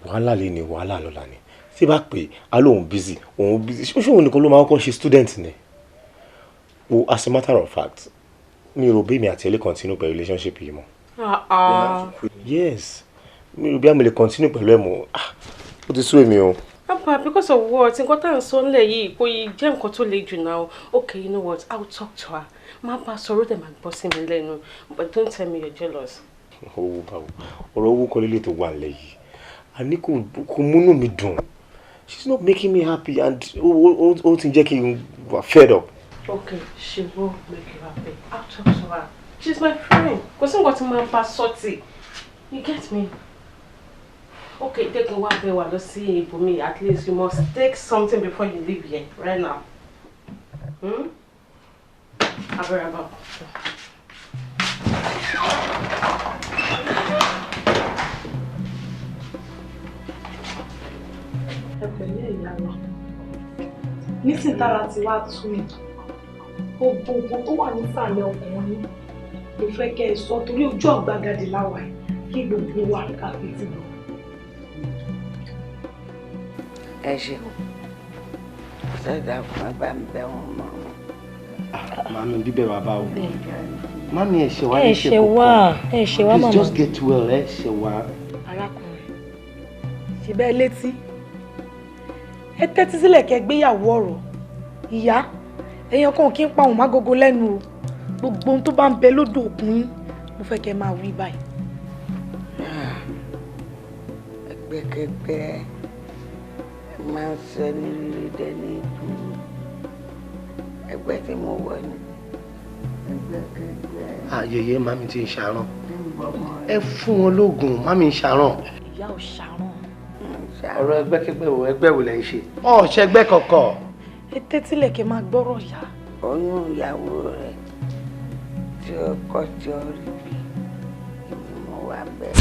Speaker 20: Wàhálà lè ní wàhálà lọ́la ni. Tí bá pè á lóun busy, òun busy. Ṣé òun nìkan ló máa ń kọ́ ṣe student ni? O, as a matter of fact, mi ò rò bí mi àti ẹ lè continue pẹ̀lú relationship yìí mọ́.
Speaker 6: Ah ah.
Speaker 20: Yes, mi ò rò bí àmì lè continue pẹ̀lú ẹ̀ mọ́. Ah, ó ti sú èmi o.
Speaker 6: Papa, because of what? Nǹkan tá à ń sọ nílẹ̀ yìí kò yí jẹ́ nǹkan tó le jù náà. Okay, you know what? I will talk to her. Má bá a sọ̀rọ̀, dẹ̀ máa gbọ́ sí mi lẹ́nu. But don't tell me you're jealous.
Speaker 20: Owó báwo? Ọ̀rọ̀ owó kọ́ lélẹ̀ tó wà nílẹ̀ yìí. Àní kò múnú mi dùn. She's not making me happy and ó ti ń jẹ́ kí n wà fed up.
Speaker 6: Okay, she will make you happy. I'll talk to her. She's my friend. Kò sí nǹkan tí mo bá sọ́ọ̀tì. You get me? Okay, take a walk there. Lọ sí ibòmíì. At least you must take something before you leave here right now. Hmm? I'll be right back.
Speaker 13: Ẹ pẹ̀lẹ́ ìyá wa, nísìnyí tára ti wá tú mi, gbogbo tó wà nísàlẹ̀ ọkùnrin ló fẹ́ kẹ́ ẹ sọ, torí ojú ọ̀gbagadè láwà yìí, kí gbogbo wa ká fi ti lọ.
Speaker 12: Ẹ ṣeun, sọdọ fún bá ń bẹ wọn mọ.
Speaker 9: Màmí, bíbẹ̀ bàbá o. Màmí, ẹ ṣe wá
Speaker 13: Ẹ
Speaker 9: ní ṣe
Speaker 13: ṣe wá,
Speaker 9: kọ̀ọ̀kan.
Speaker 13: ẹ ṣe wá
Speaker 9: Please
Speaker 13: màmá.
Speaker 9: just get well, ẹ ṣe wá.
Speaker 13: Arákùnrin, ṣe bẹ́ẹ̀ létí, ẹ tẹ́tí sílẹ̀ kẹ́ gbéyàwó ọ̀rọ̀ ìyá ẹ̀yàn kan kí n pa òun mágogo lẹ́nu o. Gbogbo ohun tó bá ń bẹ lódò òkun yín, mo fẹ́ kẹ́ máa wí báyìí.
Speaker 12: Ẹgbẹ́kẹgbẹ́ máa ń sọ ní rírí dẹ́ni ikú. Ẹgbẹ́ tí mo wọ̀ ni ẹgbẹ́kẹgbẹ́.
Speaker 9: Àyèyé, màmí ti ń ṣàrán. Ẹ fún wọn lóògùn, màmí ń ṣàrán.
Speaker 13: Ìyá ò ṣàrán.
Speaker 9: Ọ̀rọ̀ ẹgbẹ́kẹgbẹ́ wo, ẹgbẹ́ wo lẹ ń ṣe? Ọ̀ ṣẹgbẹ́ kọ̀kọ̀.
Speaker 13: Ẹ tẹ́tílẹ̀ kẹ́ máa gbọ́rọ̀ yá.
Speaker 12: Oyún ìyàwó rẹ̀ tí ó kọ́ tí ó rí bí èmi mo wà bẹ́ẹ̀.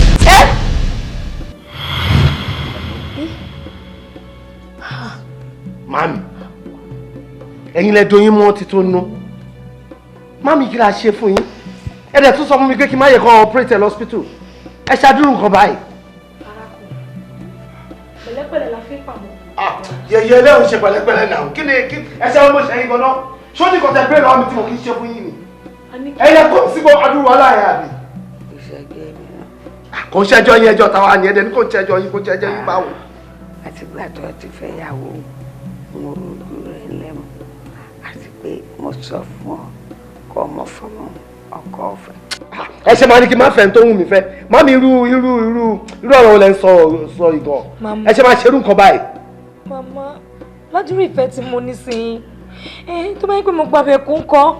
Speaker 9: Màmí, ẹ̀yin lẹ doyin mọ́ ti tó nú. Màmí, kí la ṣe fún yín? Ẹ dẹ̀ tún sọ fún mi pé kí n má yẹ kó operate ẹ lọ́sípítù. Ẹ ṣàdúró nǹkan báyìí.
Speaker 13: Pẹ̀lẹ́pẹ̀lẹ́ la fi ń pàmò.
Speaker 9: Yẹyẹ ẹlẹ́hùn ṣe pẹ̀lẹ́pẹ̀lẹ́ náà. Kí ni kí ẹ ṣe ọmọ ṣẹ́yìn gan-an? Ṣó ní kọ̀tẹ́ pé lọ́wọ́ mi tí mo kì í ṣe fún yín ni? Ẹ̀yin kò sí bọ́ adúrú wàhálà yẹn àbí?
Speaker 12: Ìṣẹ́jọ́ mi náà.
Speaker 9: Kò ń ṣẹjọ́ yín, ẹjọ́ tàwa ni ẹ̀dẹ̀ ní kò ń ṣẹjọ́ yín, kò ń ṣẹjọ́ yín báwo.
Speaker 12: Àtìgbà tó ti fẹ́ yàwó, mo rojú rẹ̀ lẹ́mu, àti pé mo sọ fún ọ kọ́ ọmọ fọmọ ọkọ ọ̀fẹ́.
Speaker 9: Ẹ ṣe máa ní kí n má fẹ́ tó wù mí fẹ́. Màmí, irú irú irú irú ọ̀rọ̀ wo lẹ ń sọ sọ ìgàn?
Speaker 13: Màmá.
Speaker 9: Ẹ ṣe máa ṣerú nǹkan báyìí.
Speaker 13: Màmá, ládùúrú ìfẹ́ tí mo ní sí yín, ẹ tó bá yẹ pé mo gbàgbé kún kọ́.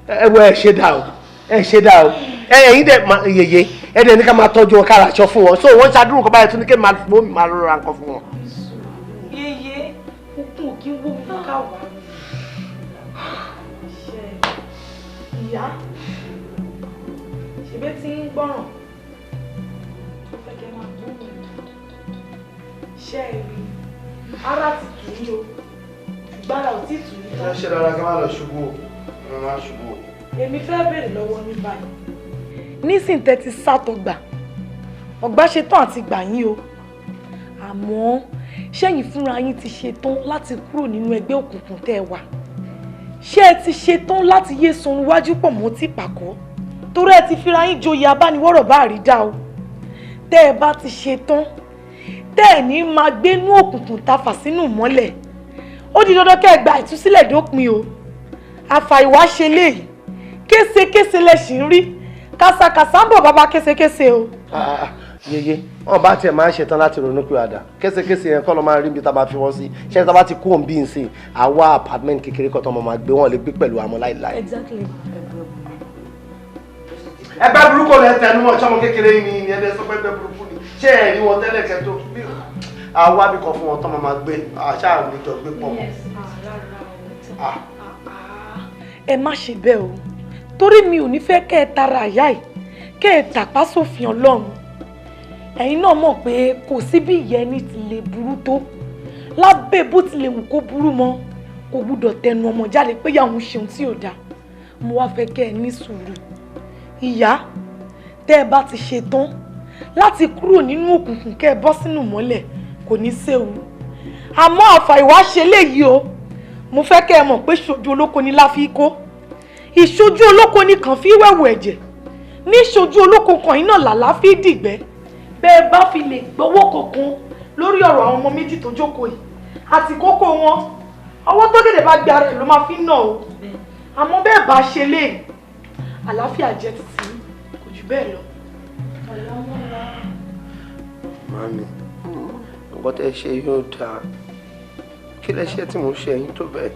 Speaker 9: Ẹ wo, ẹ ṣe dá o, ẹ ṣe dá o. Ẹ ẹ̀yin dẹ̀ máa yèyé, ẹ dẹ̀ ní ká máa tọ́jú wọn, kára aṣọ fún wọn, so wọ́n ṣàdúró nǹkan báyìí, tún ní kí n máa fún mi, máa rọra nǹkan fún wọn.
Speaker 13: Yeye, okun ò kí ń wó mi ká wà. Ṣe ìyá ṣèbẹ́ tí ń gbọ́ràn tó fẹ́ kẹ́ máa gbóhùn ṣe é rí, ara ti tù yín o, ṣùgbọ́n ara ò tí tù yín tán.
Speaker 9: Ẹ ṣe dára kí n má lọ ṣubú o, ẹ má ṣubú o.
Speaker 13: Èmi fẹ́ béèrè lọ́wọ́ yín báyìí. Nísìnyí tẹ́ ti sátọgbà, ọgbà ṣetán àti gbà yín o, àmọ́ ṣẹ́yìn fúnra yín ti ṣetán láti kúrò nínú ẹgbẹ́ òkùnkùn tẹ́ ẹ wà? Ṣé ẹ ti ṣetán láti yé sunrun wájú pọ̀ mọ́ tí pàkọ́? Torí ẹ ti fira yín joyè abániwọ́rọ̀ bá rí dá o. Tẹ́ ẹ bá ti ṣetán, tẹ́ ẹ ní máa gbénú òkùnkùn ta fà sínú mọ́lẹ̀, ó di dandan kẹ́ ẹ gba ìtúsílẹ̀ dópin o. Àfàìwá ṣe léyìí, késekése lẹ ṣì ń rí, kàsàkàsà ń bọ̀ bàbá késekése o.
Speaker 9: Yeye, wọn bá tiẹ̀ máa ń ṣetán láti ronú pé àdá késekése yẹn kọ́ ló máa ń rí ibi tá a máa fi wọ́n sí. Ṣé tá a bá ti kú òun bí n sìn, àwa apartment kékeré kan tó máa gbé, wọn lè gbé pẹ̀lú àmọ́ láìláì.
Speaker 13: Exactly.
Speaker 9: Ẹgbẹ́ burúkú lẹ tẹnu mọ́, ṣọmọ kékeré yìí ni ẹdẹ sọ pé ẹgbẹ́ burúkú ni? Ṣé ẹ rí wọn tẹ́lẹ̀ kẹ́ tó àwa bí kan fún wọn tó máa gbé àṣà àwùjọ gbé pọ̀ mọ́.
Speaker 13: Ẹ má ṣe bẹ́ẹ̀ o, torí mi ò ní fẹ́ kẹ́ ẹ tara àyà yìí kẹ́ ẹ tàpá sófin Ọlọ́run. Ẹ̀yin náà mọ̀ pé kò sí bí ìyá ẹni ti lè burú tó, lábẹ́ bó ti lè wù kó burú mọ́, kò gbúdọ̀ tẹnu ọmọ jáde pé ìyá òun ṣeun tí ò dáa. Mo wá fẹ́ kẹ́ ẹ ní sùúrù ìyá. Tẹ́ ẹ bá ti ṣe tán láti kúrò nínú òkùnkùn kẹ́ ẹ bọ́ sínú mọ́lẹ̀, kò ní séwu. Àmọ́ àfàìwá ṣe léyìí o, mo fẹ́ kẹ́ ẹ mọ̀ pé ṣojú olóko ni láfi kó ìṣojú olóko ni kàn fi wẹ̀wù ẹ̀jẹ̀ ní ṣojú olóko kan iná làlá fi dìgbẹ́. Bẹ́ẹ̀ bá fi lè gbowó kankan lórí ọ̀rọ̀ àwọn ọmọ méjì tó jókòó yìí àti kókó wọn, ọwọ́ tó gèdè bá gbé ara ẹ̀ ló máa fi ń nà o. Àmọ́ bẹ́ẹ̀ bá ṣe lé, àlàáfíà jẹ́ títí, kò jù bẹ́ẹ̀ lọ.
Speaker 9: Màmí, Nǹkan tẹ́ ṣe yóò dáa. Kí lẹ ṣe tí mo ṣe ẹ̀yin tó bẹ́ẹ̀?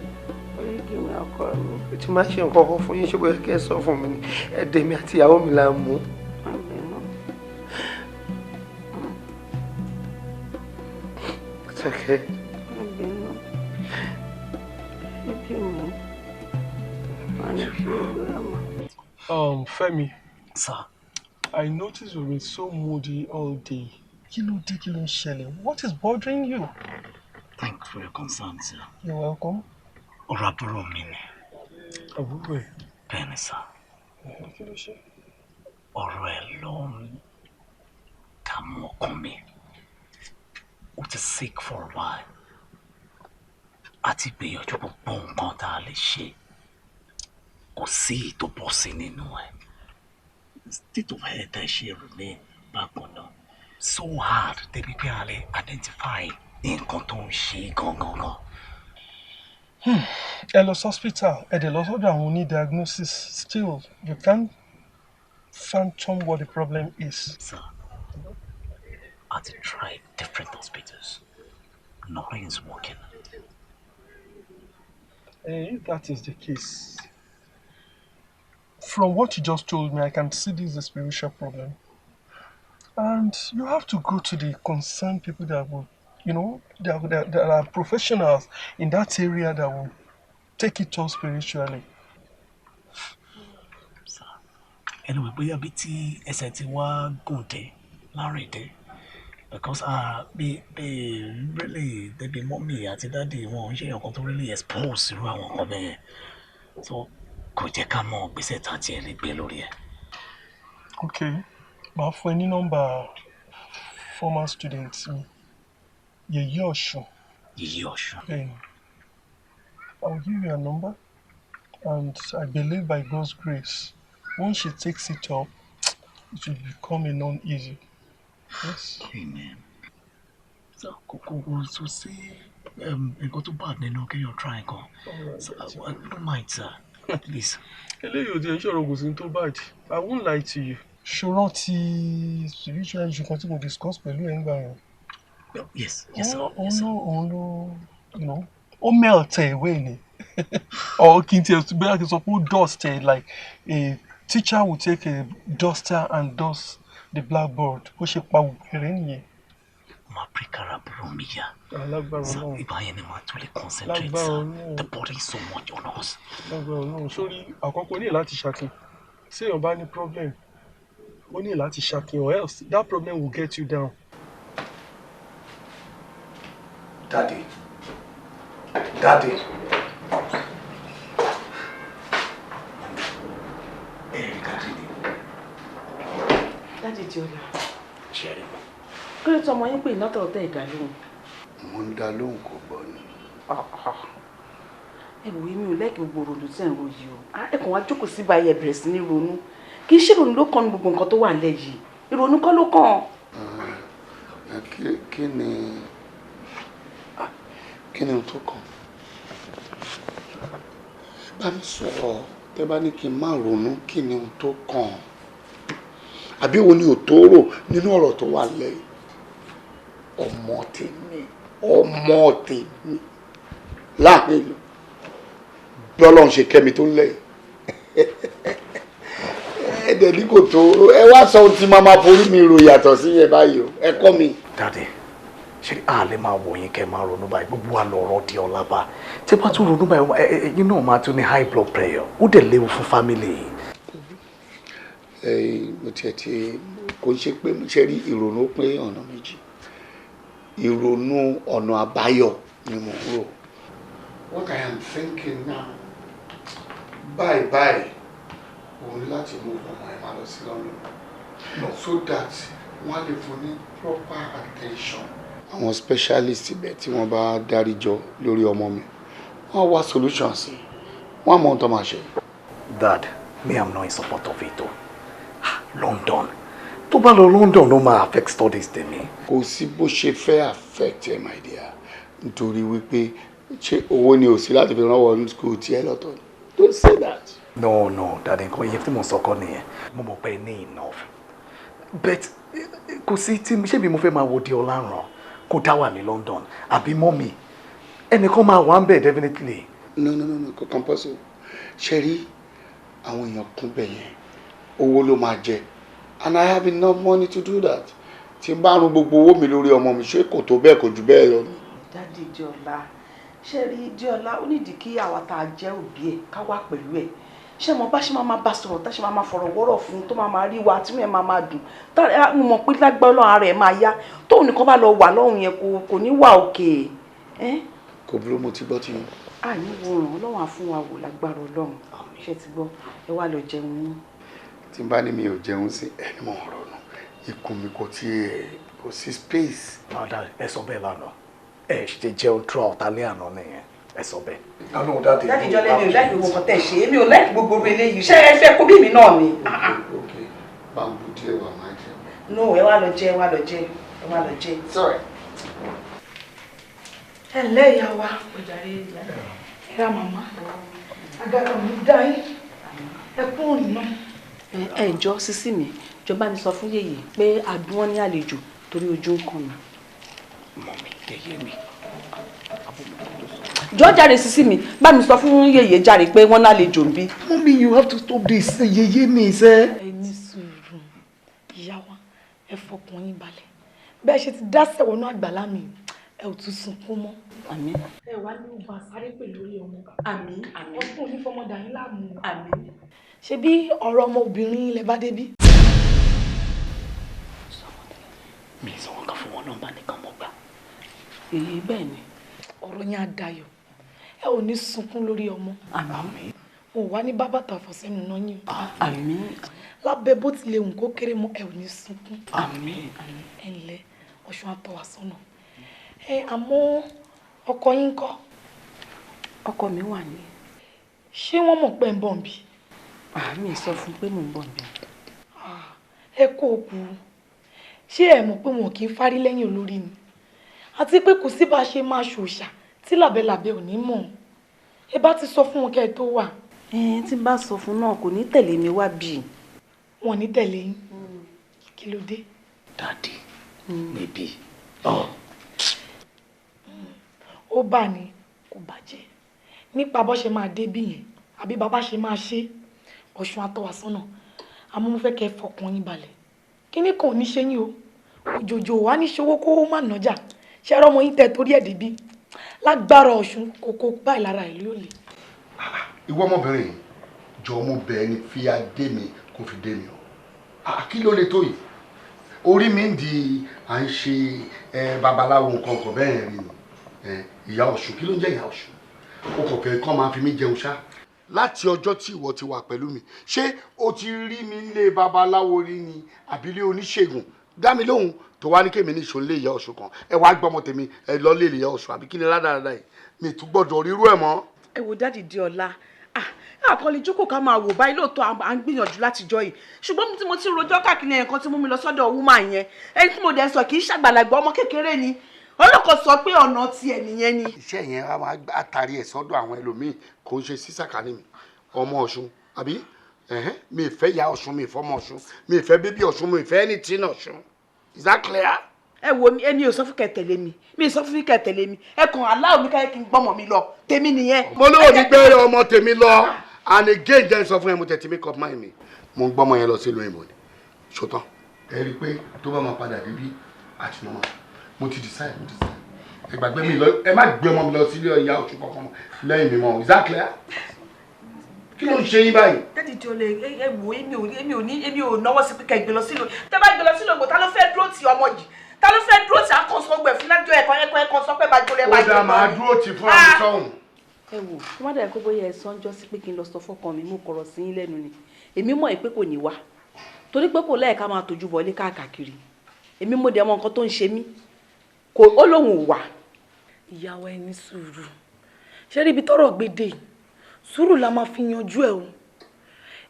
Speaker 12: Oríkì mi ọkọ mi.
Speaker 9: Tí máa ṣe nǹkan kan fún yín, ṣé bóyá kẹ́ ẹ sọ fún mi ni? Ẹ̀dẹ̀ mi àti ìyàwó mi là ń mú. It's okay.
Speaker 21: Femi.
Speaker 22: Sir.
Speaker 21: I noticed you've been so moody all day. Kí ló dé, kí ló ń ṣẹlẹ̀? What is bothering you?
Speaker 22: Thanks for your concern, sir.
Speaker 21: You're welcome.
Speaker 22: Ọ̀rọ̀ àbúrò mi ni.
Speaker 21: Àbúrò ẹ̀?
Speaker 22: Bẹ́ẹ̀ni, sir.
Speaker 21: Kí ló ṣe?
Speaker 22: Ọ̀rọ̀ ẹ̀ ló ń dààmú ọkàn mi. Ó ti sick for a while. A ti gbìyànjú gbogbo nǹkan tá a lè ṣe. Kò sí èyí tó bọ́ sí nínú ẹ̀. State of health ẹ̀ ṣe remain bákan náà. So hard débi pé a lè identify nǹkan tó ń ṣe gangan.
Speaker 21: Ẹ lọ sí hospital, ẹ dẹ̀ lọ sọ́dọ̀ àwọn oní diagnosis. Still, you can't phantom what the problem is.
Speaker 22: Sir, I had to try different hospitals. Nothing is working.
Speaker 21: If that is the case, from what you just told me, I can see this is a spiritual problem. And you have to go to the concerned people that will, you know, that are professionals in that area that will take it on spiritually.
Speaker 22: Sir, anyway, bóyá bí tí ẹsẹ̀ ti wá gùn dé láàrin dé, because bí really débi mọ́mì àti dáàdì wọn ń ṣe nǹkan tó really expose irú àwọn nǹkan bẹ́ẹ̀ yẹn. So kò jẹ́ ká mọ gbèsè tá a tiẹ̀ lè gbé lórí ẹ̀.
Speaker 21: Okay, màá fún ẹ ní nọ́mbà former student mi, Yèyé Ọ̀ṣun.
Speaker 22: Yèyé Ọ̀ṣun.
Speaker 21: Bẹ́ẹ̀ni, I will give you her number, and I believe by God's grace, once she takes it up, it will become a non-issue. Yes.
Speaker 22: Amen. So kò kò sí nǹkan tó bad nínú kéèyàn try nǹkan. So I don't mind, sir. At least.
Speaker 21: Eléyìí ò tiẹ̀ ń ṣòro, kò sí tó bad. I won't lie to you. Ṣòro ti spiritual issue kan tí mo discuss pẹ̀lú ẹ̀ ń gbà yẹn.
Speaker 22: Yes, yes, sir.
Speaker 21: Òun ló, you know, ó melt ẹ̀ away ni. Or kí n tiẹ̀ bóyá kí n sọ pé ó dust ẹ̀ like a teacher will take a duster and dust the blackboard. Bó ṣe pa wẹ̀rẹ̀ nìyẹn.
Speaker 22: Máa break ara àbúrò mi yá.
Speaker 21: Lágbára
Speaker 22: Sir,
Speaker 21: Ọlọ́run.
Speaker 22: ìgbà yẹn ni màá tó lè concentrate,
Speaker 21: Lágbára
Speaker 22: sir.
Speaker 21: Ọlọ́run.
Speaker 22: The body is so much on us.
Speaker 21: Lágbára Ọlọ́run. Sórí àkọ́kọ́, ní láti ṣakin. Tí èèyàn bá ní problem, ó ní láti ṣakin, or else that problem will get you down.
Speaker 14: Daddy. Daddy.
Speaker 6: Daddy Diola.
Speaker 22: Ṣẹ́rí.
Speaker 6: Kí ló tọ́ ọmọ yín pè lọ́tọ̀ tẹ́ ìdá lóhùn?
Speaker 12: Mo ń dá lóhùn, kò gbọ́ ni.
Speaker 6: Ẹ wò, èmi ò lẹ́kìn gbogbo ronú tí ẹ̀ ń ro yìí o. Ẹ kàn wá jókòó sí báyìí, ẹ bẹ̀rẹ̀ sí ní ronú. Kì í ṣe ìrònú ló kàn ní gbogbo nǹkan tó wà nílẹ̀ yìí. Ìrònú kọ́ ló kàn.
Speaker 12: Kí ni ohun tó kàn? Ẹ bá mi sọ̀rọ̀. Tẹ́ bá ní kí n má ronú, kí ni ohun tó kàn? Àbí wo ni ò tó rò nínú ọ̀rọ̀ tó wà lẹ́yìn? Ọmọ tèmi, ọmọ tèmi láàrin ìlú, bí Ọlọ́run ṣe kẹ́mi tó ń lẹ́yìn, ẹ dẹ̀ ní kò tó. Ẹ wá sọ ohun tí màá máa forí mi rò yàtọ̀ sí yẹn báyìí o. Ẹ kọ́ mi.
Speaker 22: Daddy, ṣé a lè máa wò yín kẹ́ máa ronú báyìí? Gbogbo wa lọ̀rọ̀ di ọ̀la bá. Tí bá tún ronú báyìí, ẹ̀yin náà máa tún ní high blood pressure. Ó dẹ̀ léwu fún family yìí.
Speaker 12: Ẹ mo tiẹ̀ ti kò ń ṣe pé mo ṣe rí ìrònú pé ọ̀nà méjì, ìrònú ọ̀nà àbáyọ ni mo ń rò. What I am thinking now, báyìí báyìí, òun láti mú ọmọ ẹ̀ máa lọ sí London so that wọ́n á lè fún ní proper attention. Àwọn specialist ibẹ̀, tí wọ́n bá dárí jọ lórí ọmọ mi, wọ́n á wá solution sí, wọ́n á mọ ohun tó máa ṣe.
Speaker 22: Dad, me, I'm not in support of it o. Ah, London. Tó bá lọ London, ló máa affect studies tèmi.
Speaker 12: Kò sí bó ṣe fẹ́ affect ẹ, my dear, nítorí wípé ṣé owó ni ò sí láti fi rán wọ school tiẹ̀ lọ́tọ̀ ni? Don't say that.
Speaker 22: No, Daddy, nǹkan iye tí mo sọ kọ́ nìyẹn. Mo mọ̀ pé ẹ ní enough. But kò sí tí ṣé mi mo fẹ́ máa wo di ọlá ràn.
Speaker 14: Kó dá wà ní London àbí mummy, ẹnìkan máa wà ń bẹ̀ definitely.
Speaker 5: No, no, no, no, kò compulsory. Ṣe rí àwọn èèyàn kún bẹ̀ yẹn, owó ló máa jẹ, and I have enough money to do that. Tí n bá run gbogbo owó mi lórí ọmọ mi, ṣé kò tó bẹ́ẹ̀, kò jù bẹ́ẹ̀ lọ ni?
Speaker 1: Daddy Jọlá, ṣe rí Jọlá, ó nídìí kí àwa tá a jẹ́ òbí ẹ̀ ká wà pẹ̀lú ẹ̀. Ṣé mo bá ṣe máa bá sọ̀rọ̀, tá ṣe máa fọ̀rọ̀ wọ́rọ̀ fún, tó máa rí wa tí wọ́n máa dùn, tá mo mọ̀ pé lágbára Ọlọ́run ara ẹ̀ máa yá. Tóun nìkan bá lọ wà lọ́hùn yẹn, kò ní wà òkè.
Speaker 5: Kò burú, mo ti gbọ́ tí yín.
Speaker 1: Àní wo ràn Ọlọ́run á fún wa wò lágbára Ọlọ́run. Ṣé ti gbọ́? Ẹ wá lọ jẹun yín.
Speaker 5: Tí n bá ní mi ò jẹun sí ẹni mọ̀ ọ̀rọ̀ nù, ikùn mi kò tiẹ̀ kò sí space.
Speaker 14: Padà ẹ sọ bẹ́ẹ̀ lánàá, ẹ ṣe jẹun throughout alẹ́ àná nìyẹn, ẹ sọ bẹ́ẹ̀. Alóhùn daddy.
Speaker 1: Daddy Jọlá, èmi ò like gbogbo nǹkan tẹ̀ ṣe, èmi ò like gbogbo orí eléyìí. Ṣé ẹ fẹ́ kó bí mi náà ni?
Speaker 5: Ok, bambú díẹ̀ wà máa jẹ.
Speaker 1: No, ẹ wá lọ jẹ, ẹ wá lọ jẹ, ẹ wá lọ jẹ.
Speaker 5: Sorry.
Speaker 13: Ẹ ǹlẹ́ ìyá wa, ẹ ra màmá, agara mi dá yín, ẹ kú òrìn náà.
Speaker 1: Ẹ jọ sísí mi, jọba mi sọ fún yèyé pé adùn wọn ní àlejò torí ojú ń kàn mí.
Speaker 22: Mummy, yèyé mi.
Speaker 1: Jọ jáde, sísí mi, bá mi sọ fún yèyé jáde pé wọ́n lálejò ń bí.
Speaker 14: Mummy, you have to stop this. Yèyé mi sẹ́.
Speaker 13: Ẹ ní sùúrù ìyá wa, ẹ fọkàn yín balẹ̀. Bẹ́ẹ̀ ṣe ti dá sẹ̀wọ̀nú àgbàlá mi, ẹ ò tún sunkún mọ́.
Speaker 1: Àmín.
Speaker 13: Ẹ wá ní ogun àsáré pẹ̀lú orí ọmọ.
Speaker 1: Àmín, àmín.
Speaker 13: Ọkùnrin onífọmọdà yín láàmú.
Speaker 1: Àmín.
Speaker 13: Ṣé bí ọ̀rọ̀ ọmọbìnrin ilẹ̀ bá débí?
Speaker 22: Mi sọ wọn kan fún wọn, nọ́mbà nìkan mo gbà.
Speaker 1: Èyí bẹ́ẹ̀ ni.
Speaker 13: Ọ̀rọ̀ yẹn á dayọ̀, ẹ ò ní sunkún lórí ọmọ.
Speaker 1: Àmín.
Speaker 13: Mo wá ní bábà tàfọ̀ sẹ́nu náà yín.
Speaker 1: Àmín.
Speaker 13: Lábẹ́ bó tilẹ̀ wù kó kéré mọ́, ẹ ò ní sunkún.
Speaker 22: Àmín.
Speaker 13: Ẹ ǹlẹ́, Ọ̀ṣun á tọ́ wa sọ́nà. Ẹ àmọ́ ọkọ yín ńkọ́?
Speaker 1: Ọkọ mi wà ní.
Speaker 13: Ṣé wọ́n mọ̀ pé ń bọ̀ ń bí?
Speaker 1: Àmì sọ fún pé mò ń bọ̀ níbí.
Speaker 13: Ẹ kó o kú. Ṣé ẹ mọ̀ pé wọn kì í fárí lẹ́yìn olórí ni? Àti pé kò sí bá a ṣe máa ṣòṣà tí làbẹ́làbẹ́ ò ní mọ̀. Ẹ bá ti sọ fún wọn kẹ́ ẹ tó wà.
Speaker 1: Ẹ tí n bá sọ fún náà, kò ní tẹ̀lé mi wá bí.
Speaker 13: Wọn ò ní tẹ̀lé yín. Kí ló dé?
Speaker 22: Daddy, maybe.
Speaker 13: Ó bà ní kò bàjẹ́. Nípa bó ṣe máa dé bí yẹn, àbí bàbá ṣe máa ṣe, Ọ̀ṣun á tọ́ wa sọ́nà. Àmọ́ mo fẹ́ kẹ́ ẹ fọkàn yín balẹ̀. Kíní kan ò ní ṣe yín o. Òjòjò wà ní ṣòwò kó má nàjà. Ṣé ẹ̀rọ ọmọ yín tẹ torí ẹ̀ débí? Lágbára Ọ̀ṣun, kókó báyìí lára ìlú yóò le.
Speaker 5: Ìwọ ọmọbìnrin yìí, jọ mo bẹ̀ ẹ́ ní, fi adé mi kó fi dé mi o. Kí ló lè tó yìí? Orí mi ń di à ń ṣe babaláwo nǹkan kan bẹ́ẹ̀ rí ni. Ìyá Ọ̀ṣun, kí ló ń jẹ́ ìyá Ọ̀ṣun? O kò fẹ́ kọ́ máa fi mí jẹun ṣá. Láti ọjọ́ tí ìwọ ti wà pẹ̀lú mi, ṣé o ti rí mi lé babaláwo rí ni àbí ilé oníṣègùn? Dá mi lóhùn. Tó wá ní kémi ní ìṣòro lé ìyá Ọ̀ṣun kan, ẹ wá gbọ́mọ tèmi, ẹ lọ lé ìyá Ọ̀ṣun, àbí kí ni ládàáda yìí? Mi tún gbọ́dọ̀ rírú ẹ̀ mọ́.
Speaker 6: Ẹ wo Daddy Díọlá, àkọlé jókòó ká máa wò báyìí. Lóòótọ́ à ń gbìyànjú láti jọ yìí, ṣùgbọ́n tí mo ti rojọ́ káàkiri, ẹ̀kan tí mú mi lọ sọ́dọ̀ woman yẹn, ẹni tí mo dẹ̀ sọ kì í ṣàgbàlagbà, ọmọ kékeré ni, ọlọ́kọ̀ sọ pé ọ̀nà tiẹ̀ nìyẹn ni.
Speaker 5: Iṣẹ́ yẹn á máa àtàrí ẹ̀ sọ́dọ̀ àwọn ẹlòmíì, kò ń ṣe sísàkánì mi. Ọmọ Ọ̀ṣun àbí mi ì fẹ́ ìyá Ọ̀ṣun, mi ì fẹ́ ọmọ Ọ̀ṣun, mi ì fẹ́ bíbí Ọ̀ṣun, mi ì fẹ́ anything Ọ̀ṣun. Is that clear?
Speaker 6: Ẹ wo mi, èmi ò sọ fún kẹ́ tẹ̀lé mi, mi ò sọ fún kẹ́ tẹ̀lé mi. Ẹ kàn aláwọ̀ mi káyọ̀ kí n gbọ́mọ mi lọ, tèmi nìyẹn.
Speaker 5: Mo lóò ní gbé ọmọ tèmi lọ, and again, jẹ́ n sọ fún ẹ, mo tẹ̀tí make up mind mi, mo ń gbọ́mọ yẹn lọ sílùú òyìnbó ni ṣòtán. Ẹ rí i pé tó bá máa padà débí àti nọ́mà, mo ti decide, mo ti decide. Ẹ gbàgbé mi lọ, ẹ má gbé ọmọ mi lọ sílé ìyá Ọ̀ṣun kankan mọ́ lẹ́yìn mi mọ́. Is that clear? Kí ló ń ṣe yín báyìí?
Speaker 6: Daddy Jọlẹ, ẹ wò, èmi ò ní, èmi ò náwó sí pé kẹ́ gbé lọ sílùú. Tẹ́ bá gbé lọ sílùú ògbó, ta ló fẹ́ dúró ti ọmọ yìí? Ta ló fẹ́ dúró ti àkànṣe ọgbẹ fún lájọ ẹ̀kọ́ ẹ̀kọ́ ẹ̀kọ́ sọ pé bá jọlẹ bá
Speaker 5: Ó dáa, máa dúró tì fún àmì sọ́hùn.
Speaker 1: Ẹ wò, kó má dàbí kó bóyá ẹ sọ́njọ́ sí pé kí n lọ sọ fọ́kàn mi, mo kọ̀rọ̀ sí yín lẹ́nu ni. Èmi mọ̀ pé kò ní wá, torí pé kò lẹ́ẹ̀ka máa tójú bọlé káàkiri. Èmi mo dẹ̀ mọ nǹkan tó ń ṣe mí, kò ó lóun ò wá.
Speaker 13: Ìyàwó, ẹ ní sùúrù. Ṣé rí ibi tọ́rọ̀ gbé dé yìí, sùúrù la máa fi yanjú ẹ o.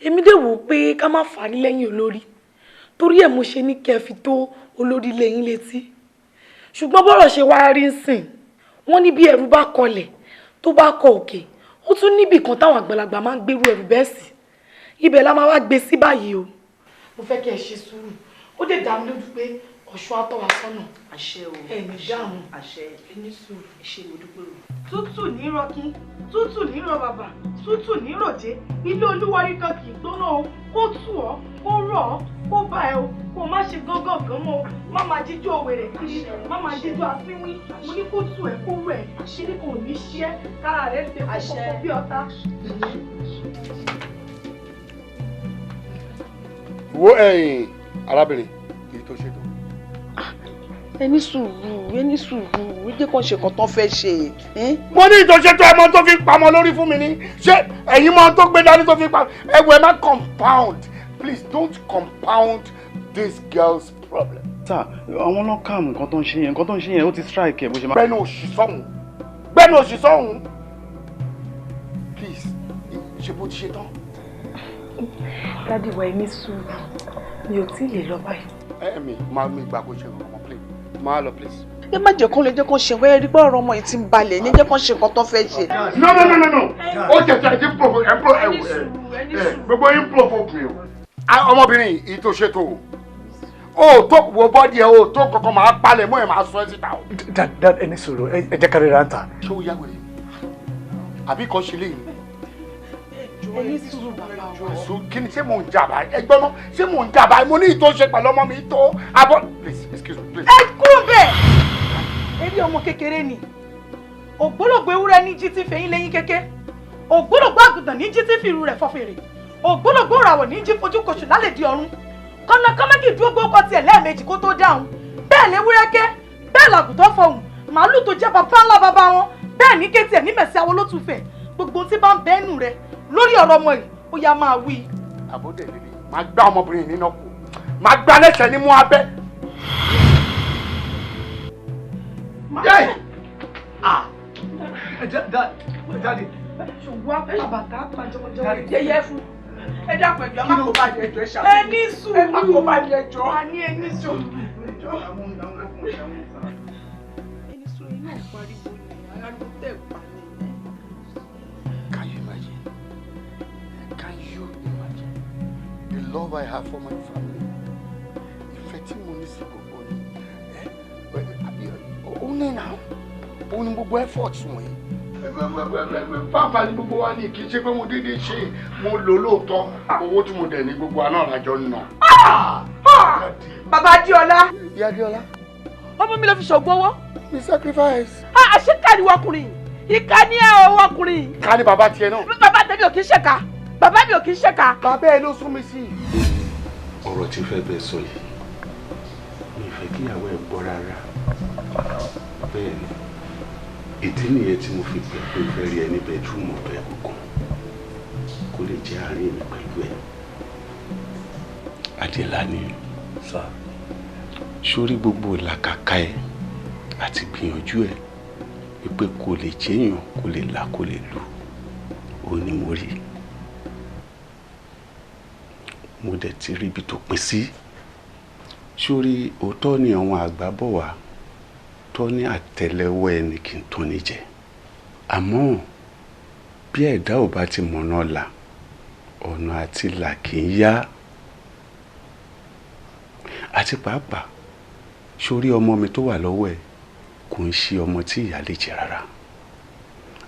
Speaker 13: Èmi dè wò ó pé ká má fàárí lẹ́yìn olórí, torí ẹ̀ mo ṣe ní kẹ́ ẹ fi tó olórí ilé yín létí. Ṣùgbọ́n bọ́rọ̀ ṣe wá rí ń sìn, wọ́n ní bí ẹrù bá kọlẹ̀, tó bá kọ òkè, ó tún níbì kan táwọn àgbàlagbà máa ń gbérú ẹrù bẹ́ẹ̀ sí. Ibẹ̀ la máa wá gbé sí báyìí o. Mo fẹ́ kí ẹ ṣe sùúrù. Ó dẹ̀ dá mi lójú pé Ọ̀ṣun á tọ́ wa sọ́nà.
Speaker 1: Àṣẹ o.
Speaker 13: Ẹ̀mí dáhùn.
Speaker 1: Àṣẹ.
Speaker 13: Ẹni sùúrù.
Speaker 1: Ẹ ṣé, mo dúpẹ́ o.
Speaker 3: Tútù ní rọkín, tútù ní rọ bàbà, tútù ní ròjé. Ilé olúwarí kan kì í gbóná o. Kó tù ọ́, kó rọ̀ ọ́, kó bá ẹ o. Kó má ṣe gángan gan mọ́ o. Má máa jíjó wèrè kiri, má máa jíjó asínwín. Mo ní kó tù ẹ́, kó rọ̀ ẹ́. Kíní kò ní ṣe ẹ́, kára rẹ̀ ṣe kókó bí ọ̀tá.
Speaker 5: Wo ẹ̀yin arábìnrin kì í tó ṣètò.
Speaker 1: Ẹ ní sùúrù, ẹ ní sùúrù, ẹ jẹ́ kó ṣe nǹkan tán fẹ́ ṣe.
Speaker 5: Mo ní ìtọ́ṣètò ẹmọ tó fi pamọ́ lórí fún mi ní ṣé ẹ̀yin mọ tó gbé dání tó fi pamọ́ ẹ wọ ẹ má compound, please don't compound this girl's problem.
Speaker 2: Sir, àwọn náà kà mú nǹkan tó ń ṣe yẹn, nǹkan tó ń ṣe yẹn ó ti strike ẹ bó ṣe máa.
Speaker 5: Gbẹ́nu òṣì sọ́hùn, gbẹ́nu òṣì sọ́hùn, please, ṣe bó ti ṣe tán.
Speaker 13: Daddy wa, ẹ ní sùúrù, mi ò tí ì lè lọ báyìí.
Speaker 5: Ẹ mi máa mi gbà kó ṣe nǹkan kan, please máa lọ, please.
Speaker 1: Ẹ má jẹ́ kán lè jẹ́ kán ṣe wẹ́ẹ́ rí pé ọ̀rọ̀ ọmọ yìí ti ń balẹ̀ ní jẹ́ kán ṣe nǹkan tó fẹ́ ṣe.
Speaker 5: No, no, no, no, no, ó tẹ̀sẹ̀ ẹ ti provoke ẹ pro ẹ ẹ gbogbo yín provoke mi o. Ọmọbìnrin yìí tó ṣètò o tó wo bọ́dì ẹ o tó kankan máa palẹ̀ mọ́ ẹ máa sọ ẹ síta o.
Speaker 14: Dad, Dad, ẹni sùúrù, ẹ jẹ́ ká ríra ń ta.
Speaker 5: Ṣé o yá wèrè àbí kan ṣe léyìn?
Speaker 1: Ẹ ní sùúrù bàbá wa.
Speaker 5: Kí ni ṣé mò ń jà báyìí? Ẹ gbọ́n náà, ṣé mò ń jà báyìí? Mo ní ìtò ṣe pẹ̀lú ọmọ mi tó abọ́. Please excuse me, please.
Speaker 3: Ẹ kúrò bẹ́ẹ̀. Eré ọmọ kékeré ni. Ògbólógbò ewúrẹ́ ní jí tí fẹ̀yìn lẹ́yìn kéké. Ògbólógbò àgùntàn ní jí tí fìrù rẹ̀ fọ́fèrè. Ògbólógbò ìràwọ̀ ní jí fojú koṣù lálẹ́ di ọ̀run. Kọ́nàkọ́nà kì í dúró gbókọ tiẹ̀ lẹ́ẹ̀mejì kó tó dáhùn. Bẹ́ẹ̀ léwúrẹ́ ké, bẹ́ẹ̀ làgùntàn fọhùn. Màálù tó jẹ́ bàbá ńlá bàbá wọn. Bẹ́ẹ̀ ní kétì ẹ̀ ní mẹ̀sí àwọn olótùfẹ̀. Gbogbo tí bá ń bẹ́ẹ̀nù rẹ̀ lórí ọ̀rọ̀ ọmọ yìí, ó yá máa wí.
Speaker 5: Àbódè lè máa gbá ọmọbìnrin nínú kù, máa gbá lẹ́sẹ̀ ní mú abẹ́.
Speaker 14: Daddy.
Speaker 3: Ṣùgbọ́n àbàtà pàjọpọ̀jọ
Speaker 1: yẹyẹ fún. Ẹ dákun, ẹjọ́, má kó bá mi, ẹjọ́, ẹ ṣàánú.
Speaker 3: Ẹ ní sùúrù.
Speaker 1: Ẹ má kó bá mi, ẹjọ́.
Speaker 3: A ní ẹ ní sùúrù.
Speaker 1: Ẹ ní sùúrù, iná ìpariwo ni ariwo tẹ̀ pa ni.
Speaker 5: Can you imagine? Can you imagine the love I have for my family? Ìfẹ́ tí mo ní sí gbogbo ni ó ní náà, ó ní gbogbo efforts wọ̀nyí. Fáfá ní gbogbo wa ní kì í ṣe pé mo déédéé ṣe, mo lò lóòótọ́ owó tí mo dẹ̀ ní gbogbo àná àjọ nà.
Speaker 3: Bàbá Adéọlá.
Speaker 5: Ìyá Adéọlá.
Speaker 3: Ọmọ mi ló fi ṣògbó owó.
Speaker 5: Mi sacrifice.
Speaker 3: Àṣekà ni ọkùnrin yìí, ìkà ni ẹ o ọkùnrin yìí.
Speaker 5: Ká ní bàbá tiẹ̀ náà.
Speaker 3: Bàbá tèmi ò kì í ṣèkà, bàbá mi ò kì í ṣèkà.
Speaker 5: Bàbá ẹ ló sún mi sí.
Speaker 4: Ọ̀rọ̀ tí fẹ́ bẹ́ẹ̀ sọ yìí, mi ò fẹ́ kíyàwó ẹ̀ gbọ́ rárá. Bẹ́ẹ̀ ni, ìdí nìyẹn tí mo fi pè pé fẹ́ rí ẹ ní bedroom ọ̀dọ̀ ẹ̀ kọ̀ọ̀kan kó lè jẹ́ àárín mi pẹ̀lú ẹ̀. Adélani, sórí gbogbo làkàkà ẹ àti gbìyànjú ẹ wípé kò lè jẹ́yàn, kò lè là, kò lè lù, ó ní mo rí. Mo dẹ̀ ti rí ibi tó pín sí. Sórí òótọ́ ni àwọn àgbà bọ̀ wá tọ́ ní àtẹ́lẹwọ́ ẹni kì í tán ní jẹ. Àmọ́ bí ẹ̀dá ò bá ti mọ̀nà là, ọ̀nà àti là kì í yá. Àti pàápàá sórí ọmọ mi tó wà lọ́wọ́ ẹ̀ kò ń ṣe ọmọ tí ìyá lè jẹ rárá.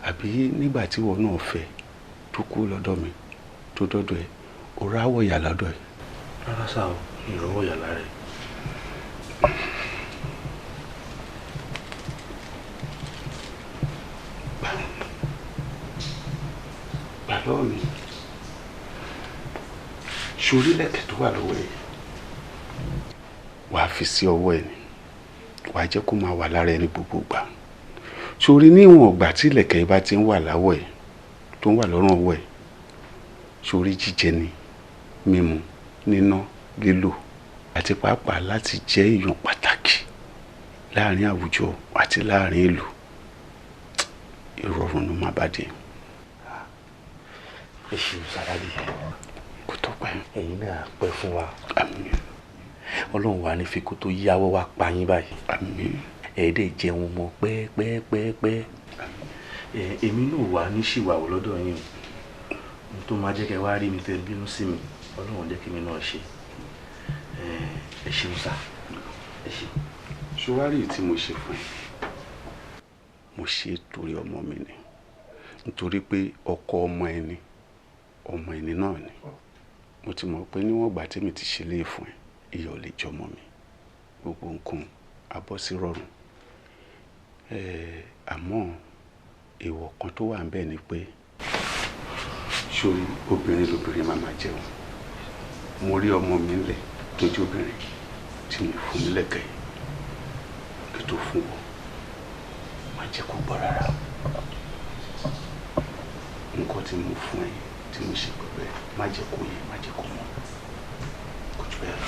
Speaker 4: Àbí nígbà tí ìwọ náà fẹ́ tó kú lọ́dọ̀ mi tó dọ́dọ̀ ẹ̀, o ráwọ̀ ìyá lọ́dọ̀ ẹ̀.
Speaker 20: Rárá sá o, mi ò rọ́wọ́ ìyá lára ẹ̀.
Speaker 4: Gbà lọ́wọ́ mi. Sórí lẹ̀kẹ̀ tó wà lọ́wọ́ ẹ̀, wàá fi sí ọwọ́ ẹ̀ ni, wàá jẹ́ kó máa wà lára ẹni gbogbo gbà. Sórí níwọ̀n ìgbà tí ìlẹ̀kẹ̀ yìí bá ti ń wà láwọ̀ ẹ̀, tó ń wà lọ́rùn ọwọ́ ẹ̀, sórí jíjẹ ni, mímu, níná, lílò àti pàápàá láti jẹ́ èèyàn pàtàkì láàrin àwùjọ àti láàrin ìlú, ìrọ̀rùn ló máa bá dé.
Speaker 20: Ẹ ṣeun sàràdì.
Speaker 4: Kò tó pẹ́.
Speaker 20: Ẹ̀yin náà pẹ́ fún wa.
Speaker 4: Àmín.
Speaker 20: Ọlọ́run wa ní fi kó tó yáwọ́ wá pa yín báyìí.
Speaker 4: Àmín.
Speaker 20: Ẹ̀ẹ́dẹ̀ jẹun mọ́ pẹ́ẹ́pẹ́ẹ́pẹ́. Èmi náà wà ní ṣìwàwò lọ́dọ̀ yín o. Ohun tó máa jẹ́ kẹ́ wá rí mi tẹ́ bínú sí mi, Ọlọ́run jẹ́ kí mi náà ṣe. Ẹ ṣeun sá.
Speaker 4: Ṣùwárí tí mo ṣe fún ẹ, mo ṣe é torí ọmọ mi ni, nítorí pé ọkọ ọmọ ẹni ọmọ ẹni náà ni. Mo ti mọ̀ pé níwọ̀n ìgbà tí mi ti ṣe léè fún ẹ, ìyà ò lè jọmọ mi, gbogbo nǹkan á bọ́ sí rọrùn. Àmọ́ èèwọ̀ kan tó wà ńbẹ̀ ni pé sórí obìnrin lobìnrin máa máa jẹun. Mo rí ọmọ mi ńlẹ̀ tó jẹ́ obìnrin tí mi fún mi lẹ́kẹ̀ẹ́ kí tó fún wọn, má jẹ́ kó gbọ́ rárá. Nǹkan tí mo fún ẹ tí mo ṣe pẹ̀pẹ́, má jẹ́ kó yé, má jẹ́ kó mọ̀, kò jù bẹ́ẹ̀ lọ.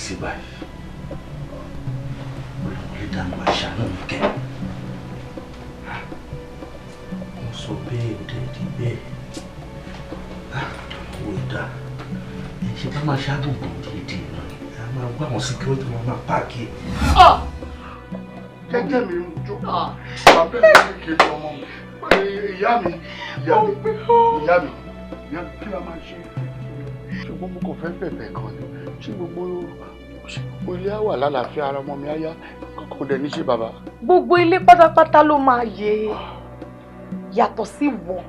Speaker 4: Sí báyìí, olùkọ́lé dànù àṣà náà mi kẹ́. Mo sọ bẹ́ẹ̀ ó dé di bẹ́ẹ̀. Owó ìdá ẹ ṣe bá máa ṣáàgùn kan díẹ̀díẹ̀ náà ni a máa wá àwọn síkírọ́tì wọn máa páàkì ẹ̀.
Speaker 5: Jẹ́jẹ́ mi ń jó bàbá mi kékeré ọmọ mi, ìyá mi, ìyá mi, ìyá mi, ìyá mi, kí la máa ṣe? Ṣùgbọ́n mo kàn fẹ́ bẹ̀bẹ̀ kan ni, ṣé gbogbo ilé á wà lálàáfíà, ara ọmọ mi á yá, kọ́kọ́ dẹ̀ ní ṣe bàbá.
Speaker 13: Gbogbo ilé pátápátá ló máa yẹ yàtọ̀ sí wọn.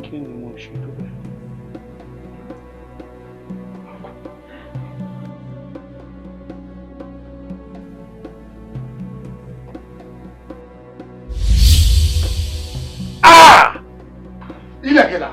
Speaker 4: Kí ni mo ṣe tó bẹ́ẹ̀?
Speaker 5: Ilẹ̀ kẹta.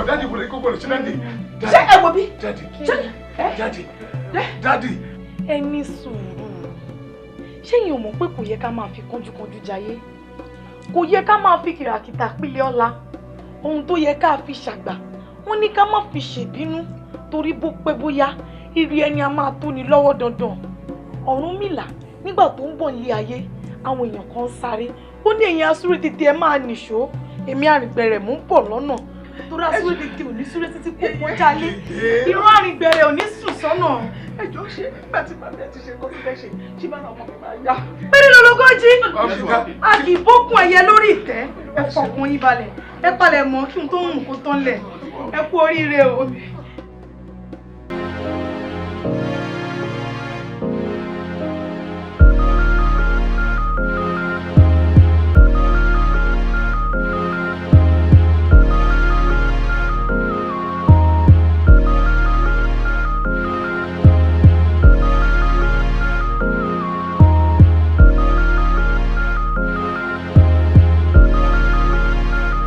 Speaker 14: Daddy, wọlé kókó lè ṣe daddy.
Speaker 3: Ṣé ẹ wo bí?
Speaker 14: Daddy, daddy, daddy.
Speaker 13: Ẹ ní sùúrù. Ṣé yín ò mọ̀ pé kò yẹ ká máa fi kánjúkánjú jayé? Kò yẹ ká máa fi kìràkìtà pílẹ̀ ọ̀la. Ohun tó yẹ ká fi ṣàgbà, wọ́n ní ká má fi ṣèbínú torí bó pẹ́ bóyá ìrì ẹni a máa tó ni lọ́wọ́ dandan. Ọ̀rúnmìlà nígbà tó ń bọ̀ nílé ayé, àwọn èèyàn kan ń sáré. Ó ní ẹ̀yin asúré tètè ẹ máa nìṣó, èmi àrìngbẹ̀rẹ̀ mò ń bọ̀ lọ́nà. Torí asúré tètè ò ní súré títí kò kọjá lé. Irú àrìngbẹ̀rẹ̀ ò ní sùn sọ́nà.
Speaker 3: Ẹ jọ̀ọ́, ṣe nígbà tí bàbá ẹ ti ṣe nǹkan tó fẹ́ ṣe, ṣé bá ọmọ mi máa yá?
Speaker 13: Péré lológójì, a kì í bókun ẹyẹ lórí ìtẹ́. Ẹ fọkàn yín balẹ̀, ẹ palẹ̀ mọ́ kí n tó ń kó tán lẹ̀. Ẹ kú oríire o.